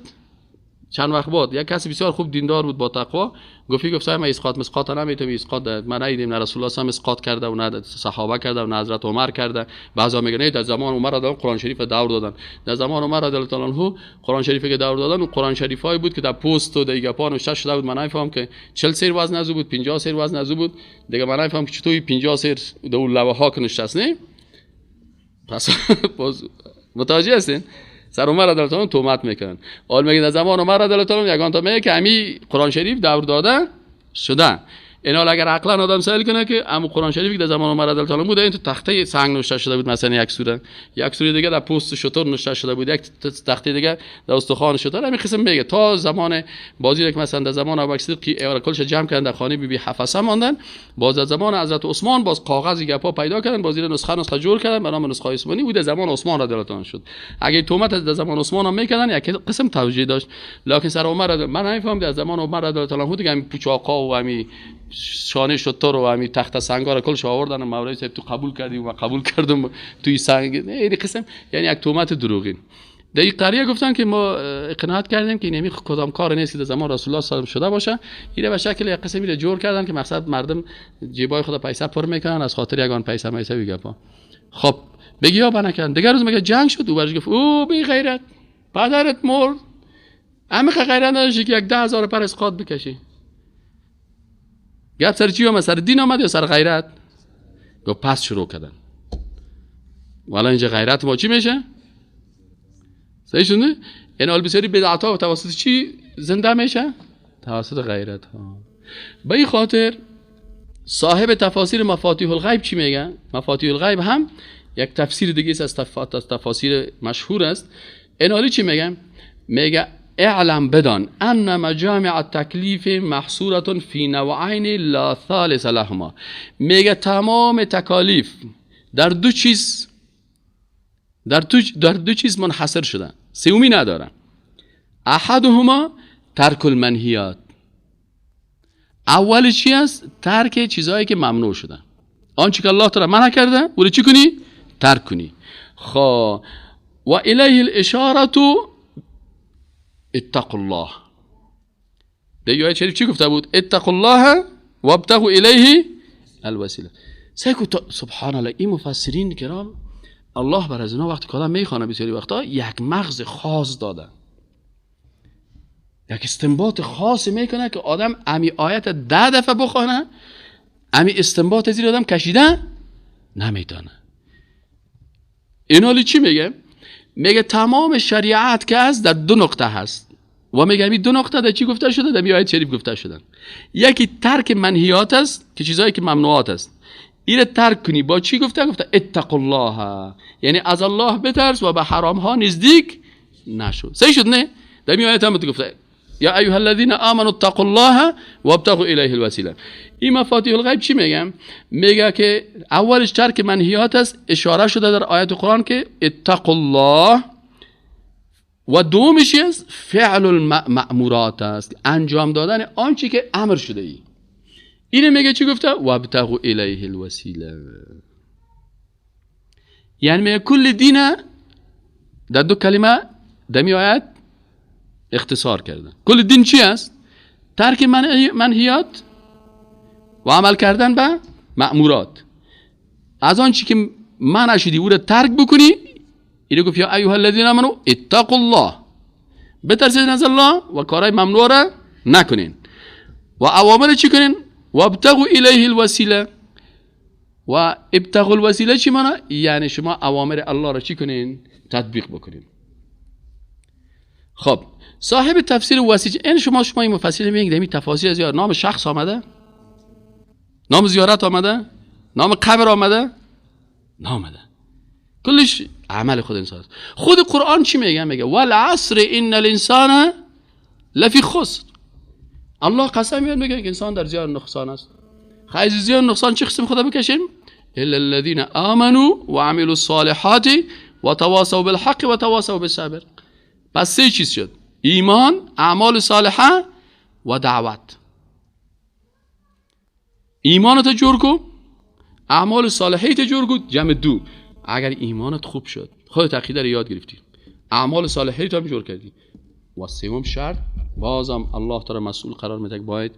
چند وقت بعد، یک کسی بسیار خوب دیندار بود با تقوا، گفت ما اسقاط مسقاط نمیتونیم، اسقاط ما ندیدیم، نه رسول الله هم اسقاط کرده و نه صحابه کرده و نه حضرت عمر کرده. بعضا میگن نه در زمان عمر دادن قرآن شریف دور دادن، در زمان عمر رضی الله عنه قرآن شریف که دور دادن و قرآن شریف های بود که در پوست و در گپا نوشته شده بود. من نمیفهم که 40 سیر وزن از بود، 50 سیر وزن از بود دیگه، من نمیفهم که چطور 50 سیر در اون لوح ها که نوشته نه. پس باز متوجه هستین؟ سر عمر رضی الله عنه تهمت میکنن. حال میگه در زمان عمر رضی الله عنه یگان تا میگه که امی قرآن شریف دور داده شده. اینا اگر عقلا آدم سوال کنه که امو قرآن شریف که در زمان عمر رضی الله عنه بوده، این تو تخته سنگ نوشته شده بود، مثلا یک سوره، یک سوره دیگه در پوست شتر نوشته شده بود، یک تخته دیگه در استخوان شتر، همین قسم میگه تا زمان بازی که مثلا در زمان ابوبکر صدیق که کلش جمع کردن در خانه بی بی حفصه ماندن، باز در زمان حضرت عثمان باز کاغذ گپا پیدا کردن، باز نسخه جور کردن به نام نسخه عثمانی بود، در زمان عثمان رضی الله عنه شد. اگه تهمت از زمان عثمان هم میکردن یک قسم توجیه داشت، لکن سر عمر من نمیفهمم در زمان عمر رضی الله عنه دیگه همین پوچاقا و همین شانه شتر و همین تخت سنگا را کلش آوردن و مولوی صاحب تو قبول کردیم و قبول کردم توی سنگ، این قسم یعنی یک تهمت دروغین. در این قریه گفتن که ما اقناعت کردیم که اینمی کدام کار نیست که در زمان رسول الله صلی الله علیه و شده باشه، اینه به شکل یک قسمی را جور کردن که مقصد مردم جیبای خود پیسه پر میکنن از خاطر یگان پیسه میسه گپا. خب بگی ها بنکن. دیگر روز میگه جنگ شد، او برش گفت او بی غیرت پدرت مرد، عمیق غیرت نداشتی که یک 10,000 پر اسقاط بکشی. گپ سر چی آمد؟ سر دین آمد یا سر غیرت؟ گفت پس شروع کردن. والا اینجا غیرت ما چی میشه؟ صحیح شده؟ این حال بسیاری بدعت ها توسط چی زنده میشه؟ توسط غیرت ها. به این خاطر صاحب تفاسیر مفاتیح الغیب چی میگه؟ مفاتیح الغیب هم یک تفسیر دیگه است از تفاسیر مشهور است. این حالی چی میگه؟ میگه اعلم بدان ان مجامع التکلیف محصورة فی نوعین لا ثالث لهما. میگه تمام تکالیف در دو چیز در دو چیز منحصر شدن، سومی ندارن. احدهما ترک المنهیات. اول چی است؟ ترک چیزهایی که ممنوع شدن، آنچه که الله تعالی منع کرده او رو چی کنی؟ ترک کنی. خب و الیه الاشاره اتقوا الله. در آیه شریف چی گفته بود؟ اتقوا الله وابتغوا الیه الوسیله. سیکو سبحان الله، این مفسرین کرام الله بر از اینا وقتی که آدم میخوانه بسیاری وقتا یک مغز خاص داده، یک استنباط خاص میکنه که آدم امی آیت 10 دفعه بخوانه امی استنباط زیر آدم کشیده نمیتونه. این حالی چی میگه؟ میگه تمام شریعت که از در دو نقطه هست و میگه این دو نقطه در چی گفته شده؟ در آیت شریف گفته شدن. یکی ترک منهیات است که چیزهایی که ممنوعات است، این ترک کنی. با چی گفته؟ گفته اتقوا الله، یعنی از الله بترس و به حرام ها نزدیک نشو. صحیح شد نه؟ در این آیت هم گفته یا ایها الذین آمنوا اتقوا الله وابتغوا الیه الوسیله. این مفاتیح الغیب چی میگم؟ میگه که اولش ترک منهیات است، اشاره شده در آیت قرآن که اتقوا الله، و دومش است فعل المأمورات است، انجام دادن آنچه که امر شده ای. اینه میگه چی گفته؟ وابتغوا الیه الوسیله. یعنی میگه کل دین در دو کلمه دمی آیت اختصار کرده. کل دین چی است؟ ترک منهیات و عمل کردن به مأمورات. از آن چی که منع شدی او را ترک بکنی. اینو گفت یا ایها الذین آمنوا اتقوا الله، بترسید از الله و کارهای ممنوع را نکنین و اوامر چی کنین؟ وابتغوا الیه الوسیله. و ابتغوا الوسیله چی معنی؟ یعنی شما اوامر الله را چی کنین؟ تطبیق بکنین. خب صاحب تفسیر وسیله، این شما این مفسر میگید این تفاسیر زیاد نام شخص آمده، نام زیارت آمده، نام قبر آمده، نامده، کلش عمل خود انسان است. خود قرآن چی میگه؟ میگه والعصر ان الانسان لفی خسر. الله قسم میاد میگه که انسان در زیان نقصان است. خیلی زیان نقصان چه قسم خدا بکشیم؟ الا الذين آمنوا وعملوا الصالحات وتواصوا بالحق وتواصوا بالصبر. پس سه چیز شد: ایمان، اعمال صالحه و دعوت. ایمانت جور کو، اعمال صالحه جور کو، جمع دو. اگر ایمانت خوب شد، خودت عقیده رو یاد گرفتی، اعمال صالحه تو هم جور کردی، و سوم شرط بازم الله تعالی مسئول قرار میده که باید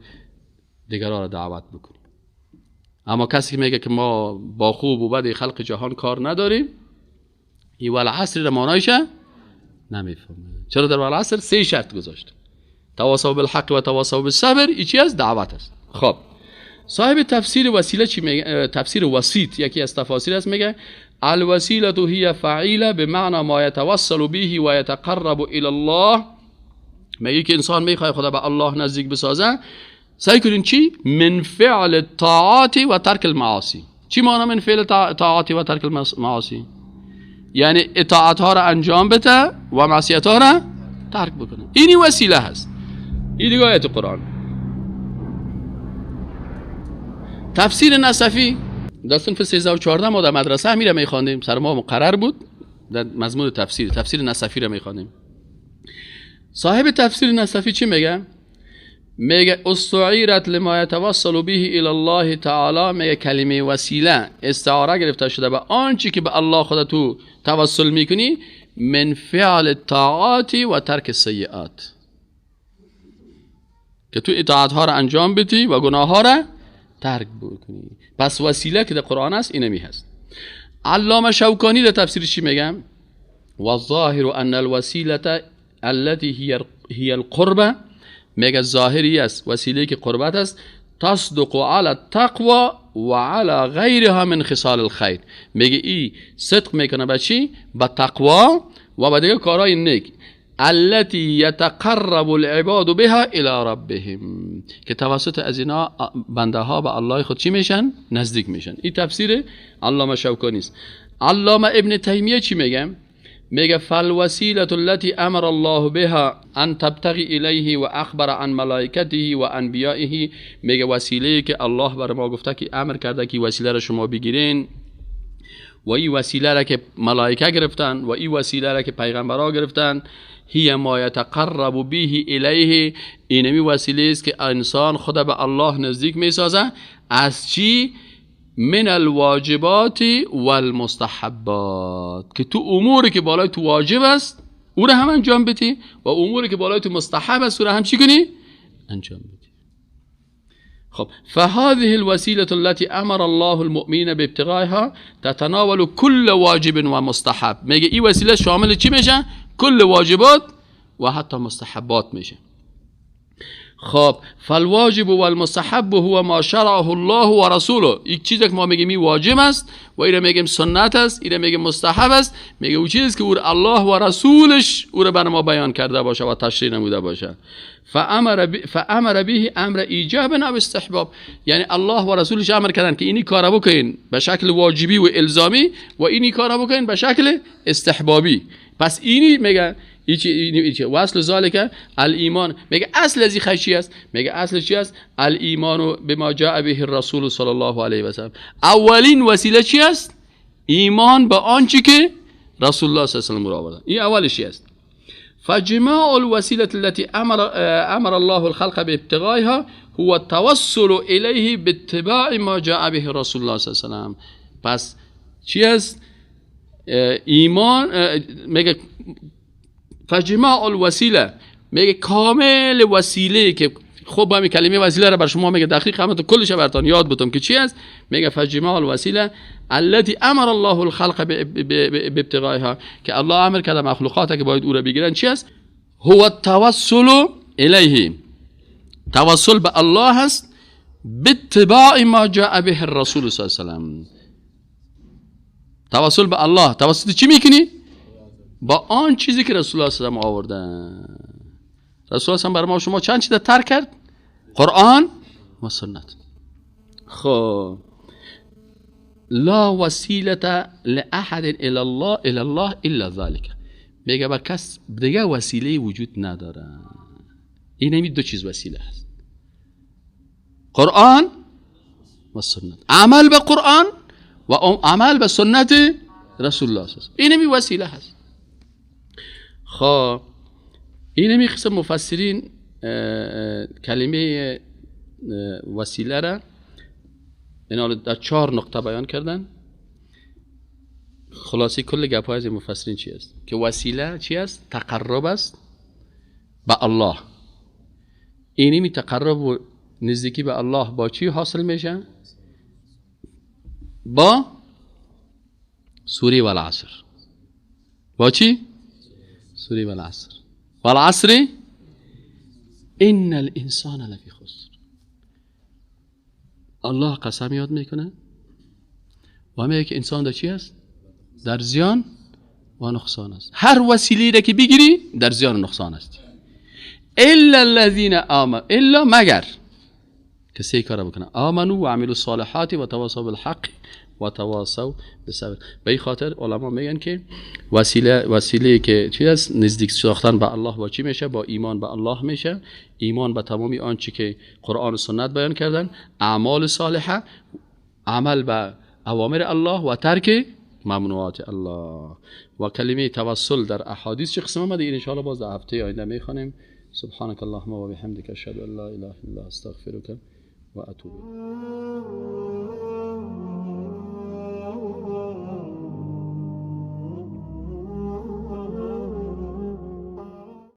دیگران را دعوت بکنی. اما کسی که میگه که ما با خوب و بد خلق جهان کار نداریم، این والعصر را معنایش نمیفهمه. چرا در والعصر سه شرط گذاشت؟ تواصوا بالحق و تواصوا بالصبر. این چی است؟ دعوت است. خب صاحب تفسیر وسیله چی میگه؟ تفسیر وسیط یکی از تفاسیر است، میگه الوسیله هي فعیله بمعنى ما يتوسل به و يتقرب الى الله. میگه که انسان میخواد خدا به الله نزدیک بسازه، سعی کنین چی؟ من فعل الطاعات و ترک المعاصی. چی معنی من فعل طاعات و ترک المعاصی؟ یعنی اطاعت ها را انجام بده و معصیت ها را ترک بکنه. اینی وسیله هست. این دیگه آیت قرآن. تفسیر نصفی در صنف 13 و 14 ما در مدرسه میره میخواندیم، سر ما مقرر بود در مضمون تفسیر نصفی را میخواندیم. صاحب تفسیر نصفی چی میگه؟ میگه استعیرت لما یتوسل به الی الله تعالی. میگه کلمه وسیله استعاره گرفته شده به آنچه که به الله خدا تو توسل میکنی، من فعل الطاعات و ترک السیئات، که تو اطاعت ها را انجام بدی و گناه ها را ترک بکنی. پس وسیله که در قرآن است اینمی هست. علامه شوکانی در تفسیر چی میگه؟ والظاهر ان الوسیله التي هي القربه. میگه ظاهری است وسیله که قربت است، تصدق علی التقوى و علی غیرها من خصال الخیر. میگه ای صدق میکنه به چی؟ به تقوا و به دیگه کارهای نیک. التي يتقرب العباد بها الى ربهم، که توسط از اینا بنده ها به الله خود چی میشن؟ نزدیک میشن. این تفسیر علامه شوکانی است. علامه ابن تیمیه چی میگه؟ میگه فالوسیله التي امر الله بها ان تبتغي الیه و اخبر عن ملائکته و انبیائه. میگه وسیله که الله بر ما گفته که امر کرده که وسیله را شما بگیرین، و این وسیله را که ملائکه گرفتن و این وسیله را که پیغمبرا گرفتن، هی ما یتقرب به الیه، اینمی وسیله است که انسان خود به الله نزدیک میسازه. از چی؟ من الواجبات والمستحبات، که تو اموری که بالای تو واجب است او را هم انجام بدی و اموری که بالای تو مستحب است او را هم چی کنی؟ انجام بدی. خب فهذه الوسيلة التي امر الله المؤمنين بابتغائها تتناول كل واجب ومستحب. میگه این وسیله شامل چی میشه؟ کل واجبات و حتی مستحبات میشه. خب فالواجب والمستحب هو ما شرعه الله و رسوله. یک چیزی که ما میگیم این واجب است و اینو میگیم سنت است، اینو میگیم مستحب است، میگه اون چیزی که او الله و رسولش او را بر ما بیان کرده باشه و تشریح نموده باشه. فامر به امر ایجاب او استحباب، یعنی الله و رسولش امر کردن که اینی کارا بکنین به شکل واجبی و الزامی و اینی کارا بکنین به شکل استحبابی. پس اینی میگه ایچی و اصل ذالک الایمان. میگه اصل از این چی است؟ میگه اصل چی است؟ الایمان بما جاء به الرسول صلی الله علیه و سلم. اولین وسیله چی است؟ ایمان به آنچه که رسول الله صلی الله علیه و سلم را آورده. این اولش چی است؟ فجماع الوسیله التي امر الله الخلق بابتغائها هو التوسل الیه باتباع ما جاء به رسول الله صلی الله علیه و سلم. پس چی است؟ ایمان. میگه فجماع الوسیله، میگه کامل وسیله که خب همین کلمه وسیله را بر شما میگه دقیق هم کلش براتون یاد بتم که چی است. میگه فجماع الوسیله التي امر الله الخلق بابتغائها، که الله امر کرده مخلوقات که باید او را بگیرن چی است؟ هو التوسل الیه، توسل به الله است، باتباع ما جاء به الرسول صلی الله علیه و سلم. توسل به الله توسل چی میکنی؟ با آن چیزی که رسول الله صلی الله علیه و آورده. رسول الله برای ما شما چند چیز ترک کرد؟ قرآن و سنت. خب لا وسیله لاحد الی الله الی الله الا ذلک. میگه بر کس دیگه وسیله وجود نداره. این همین دو چیز وسیله هست. قرآن و سنت، عمل به قرآن و عمل به سنت رسول الله صلی الله علیه و اینمی وسیله هست. خب اینمی قسم مفسرین کلمه وسیله را اینا در 4 نقطه بیان کردن. خلاصی کل گپ های از مفسرین چی است؟ که وسیله چی است؟ تقرب است به الله. اینمی تقرب و نزدیکی به الله با چی حاصل میشه؟ با سوره والعصر. با چی؟ سوره والعصر. والعصر ان الانسان لفی خسر. الله قسم یاد میکنه و میگه که انسان در چی است؟ در زیان و نقصان است. هر وسیله را که بگیری در زیان و نقصان است. الا الذين آمنوا، الا مگر کسی کار بکنه، آمنوا و عملوا الصالحات و تواصوا بالحق و تواصوا بالصبر. به این خاطر علما میگن که وسیله که چی است؟ نزدیک ساختن به الله با چی میشه؟ با ایمان به الله میشه. ایمان به تمامی آنچه که قرآن و سنت بیان کردن، اعمال صالحه، عمل به اوامر الله و ترک ممنوعات الله. و کلمه توسل در احادیث چه قسم آمده؟ این ان شاء الله باز در هفته آینده میخوانیم. سبحانك اللهم و بحمدك اشهد ان لا اله الا انت استغفرك و اتوب الیک.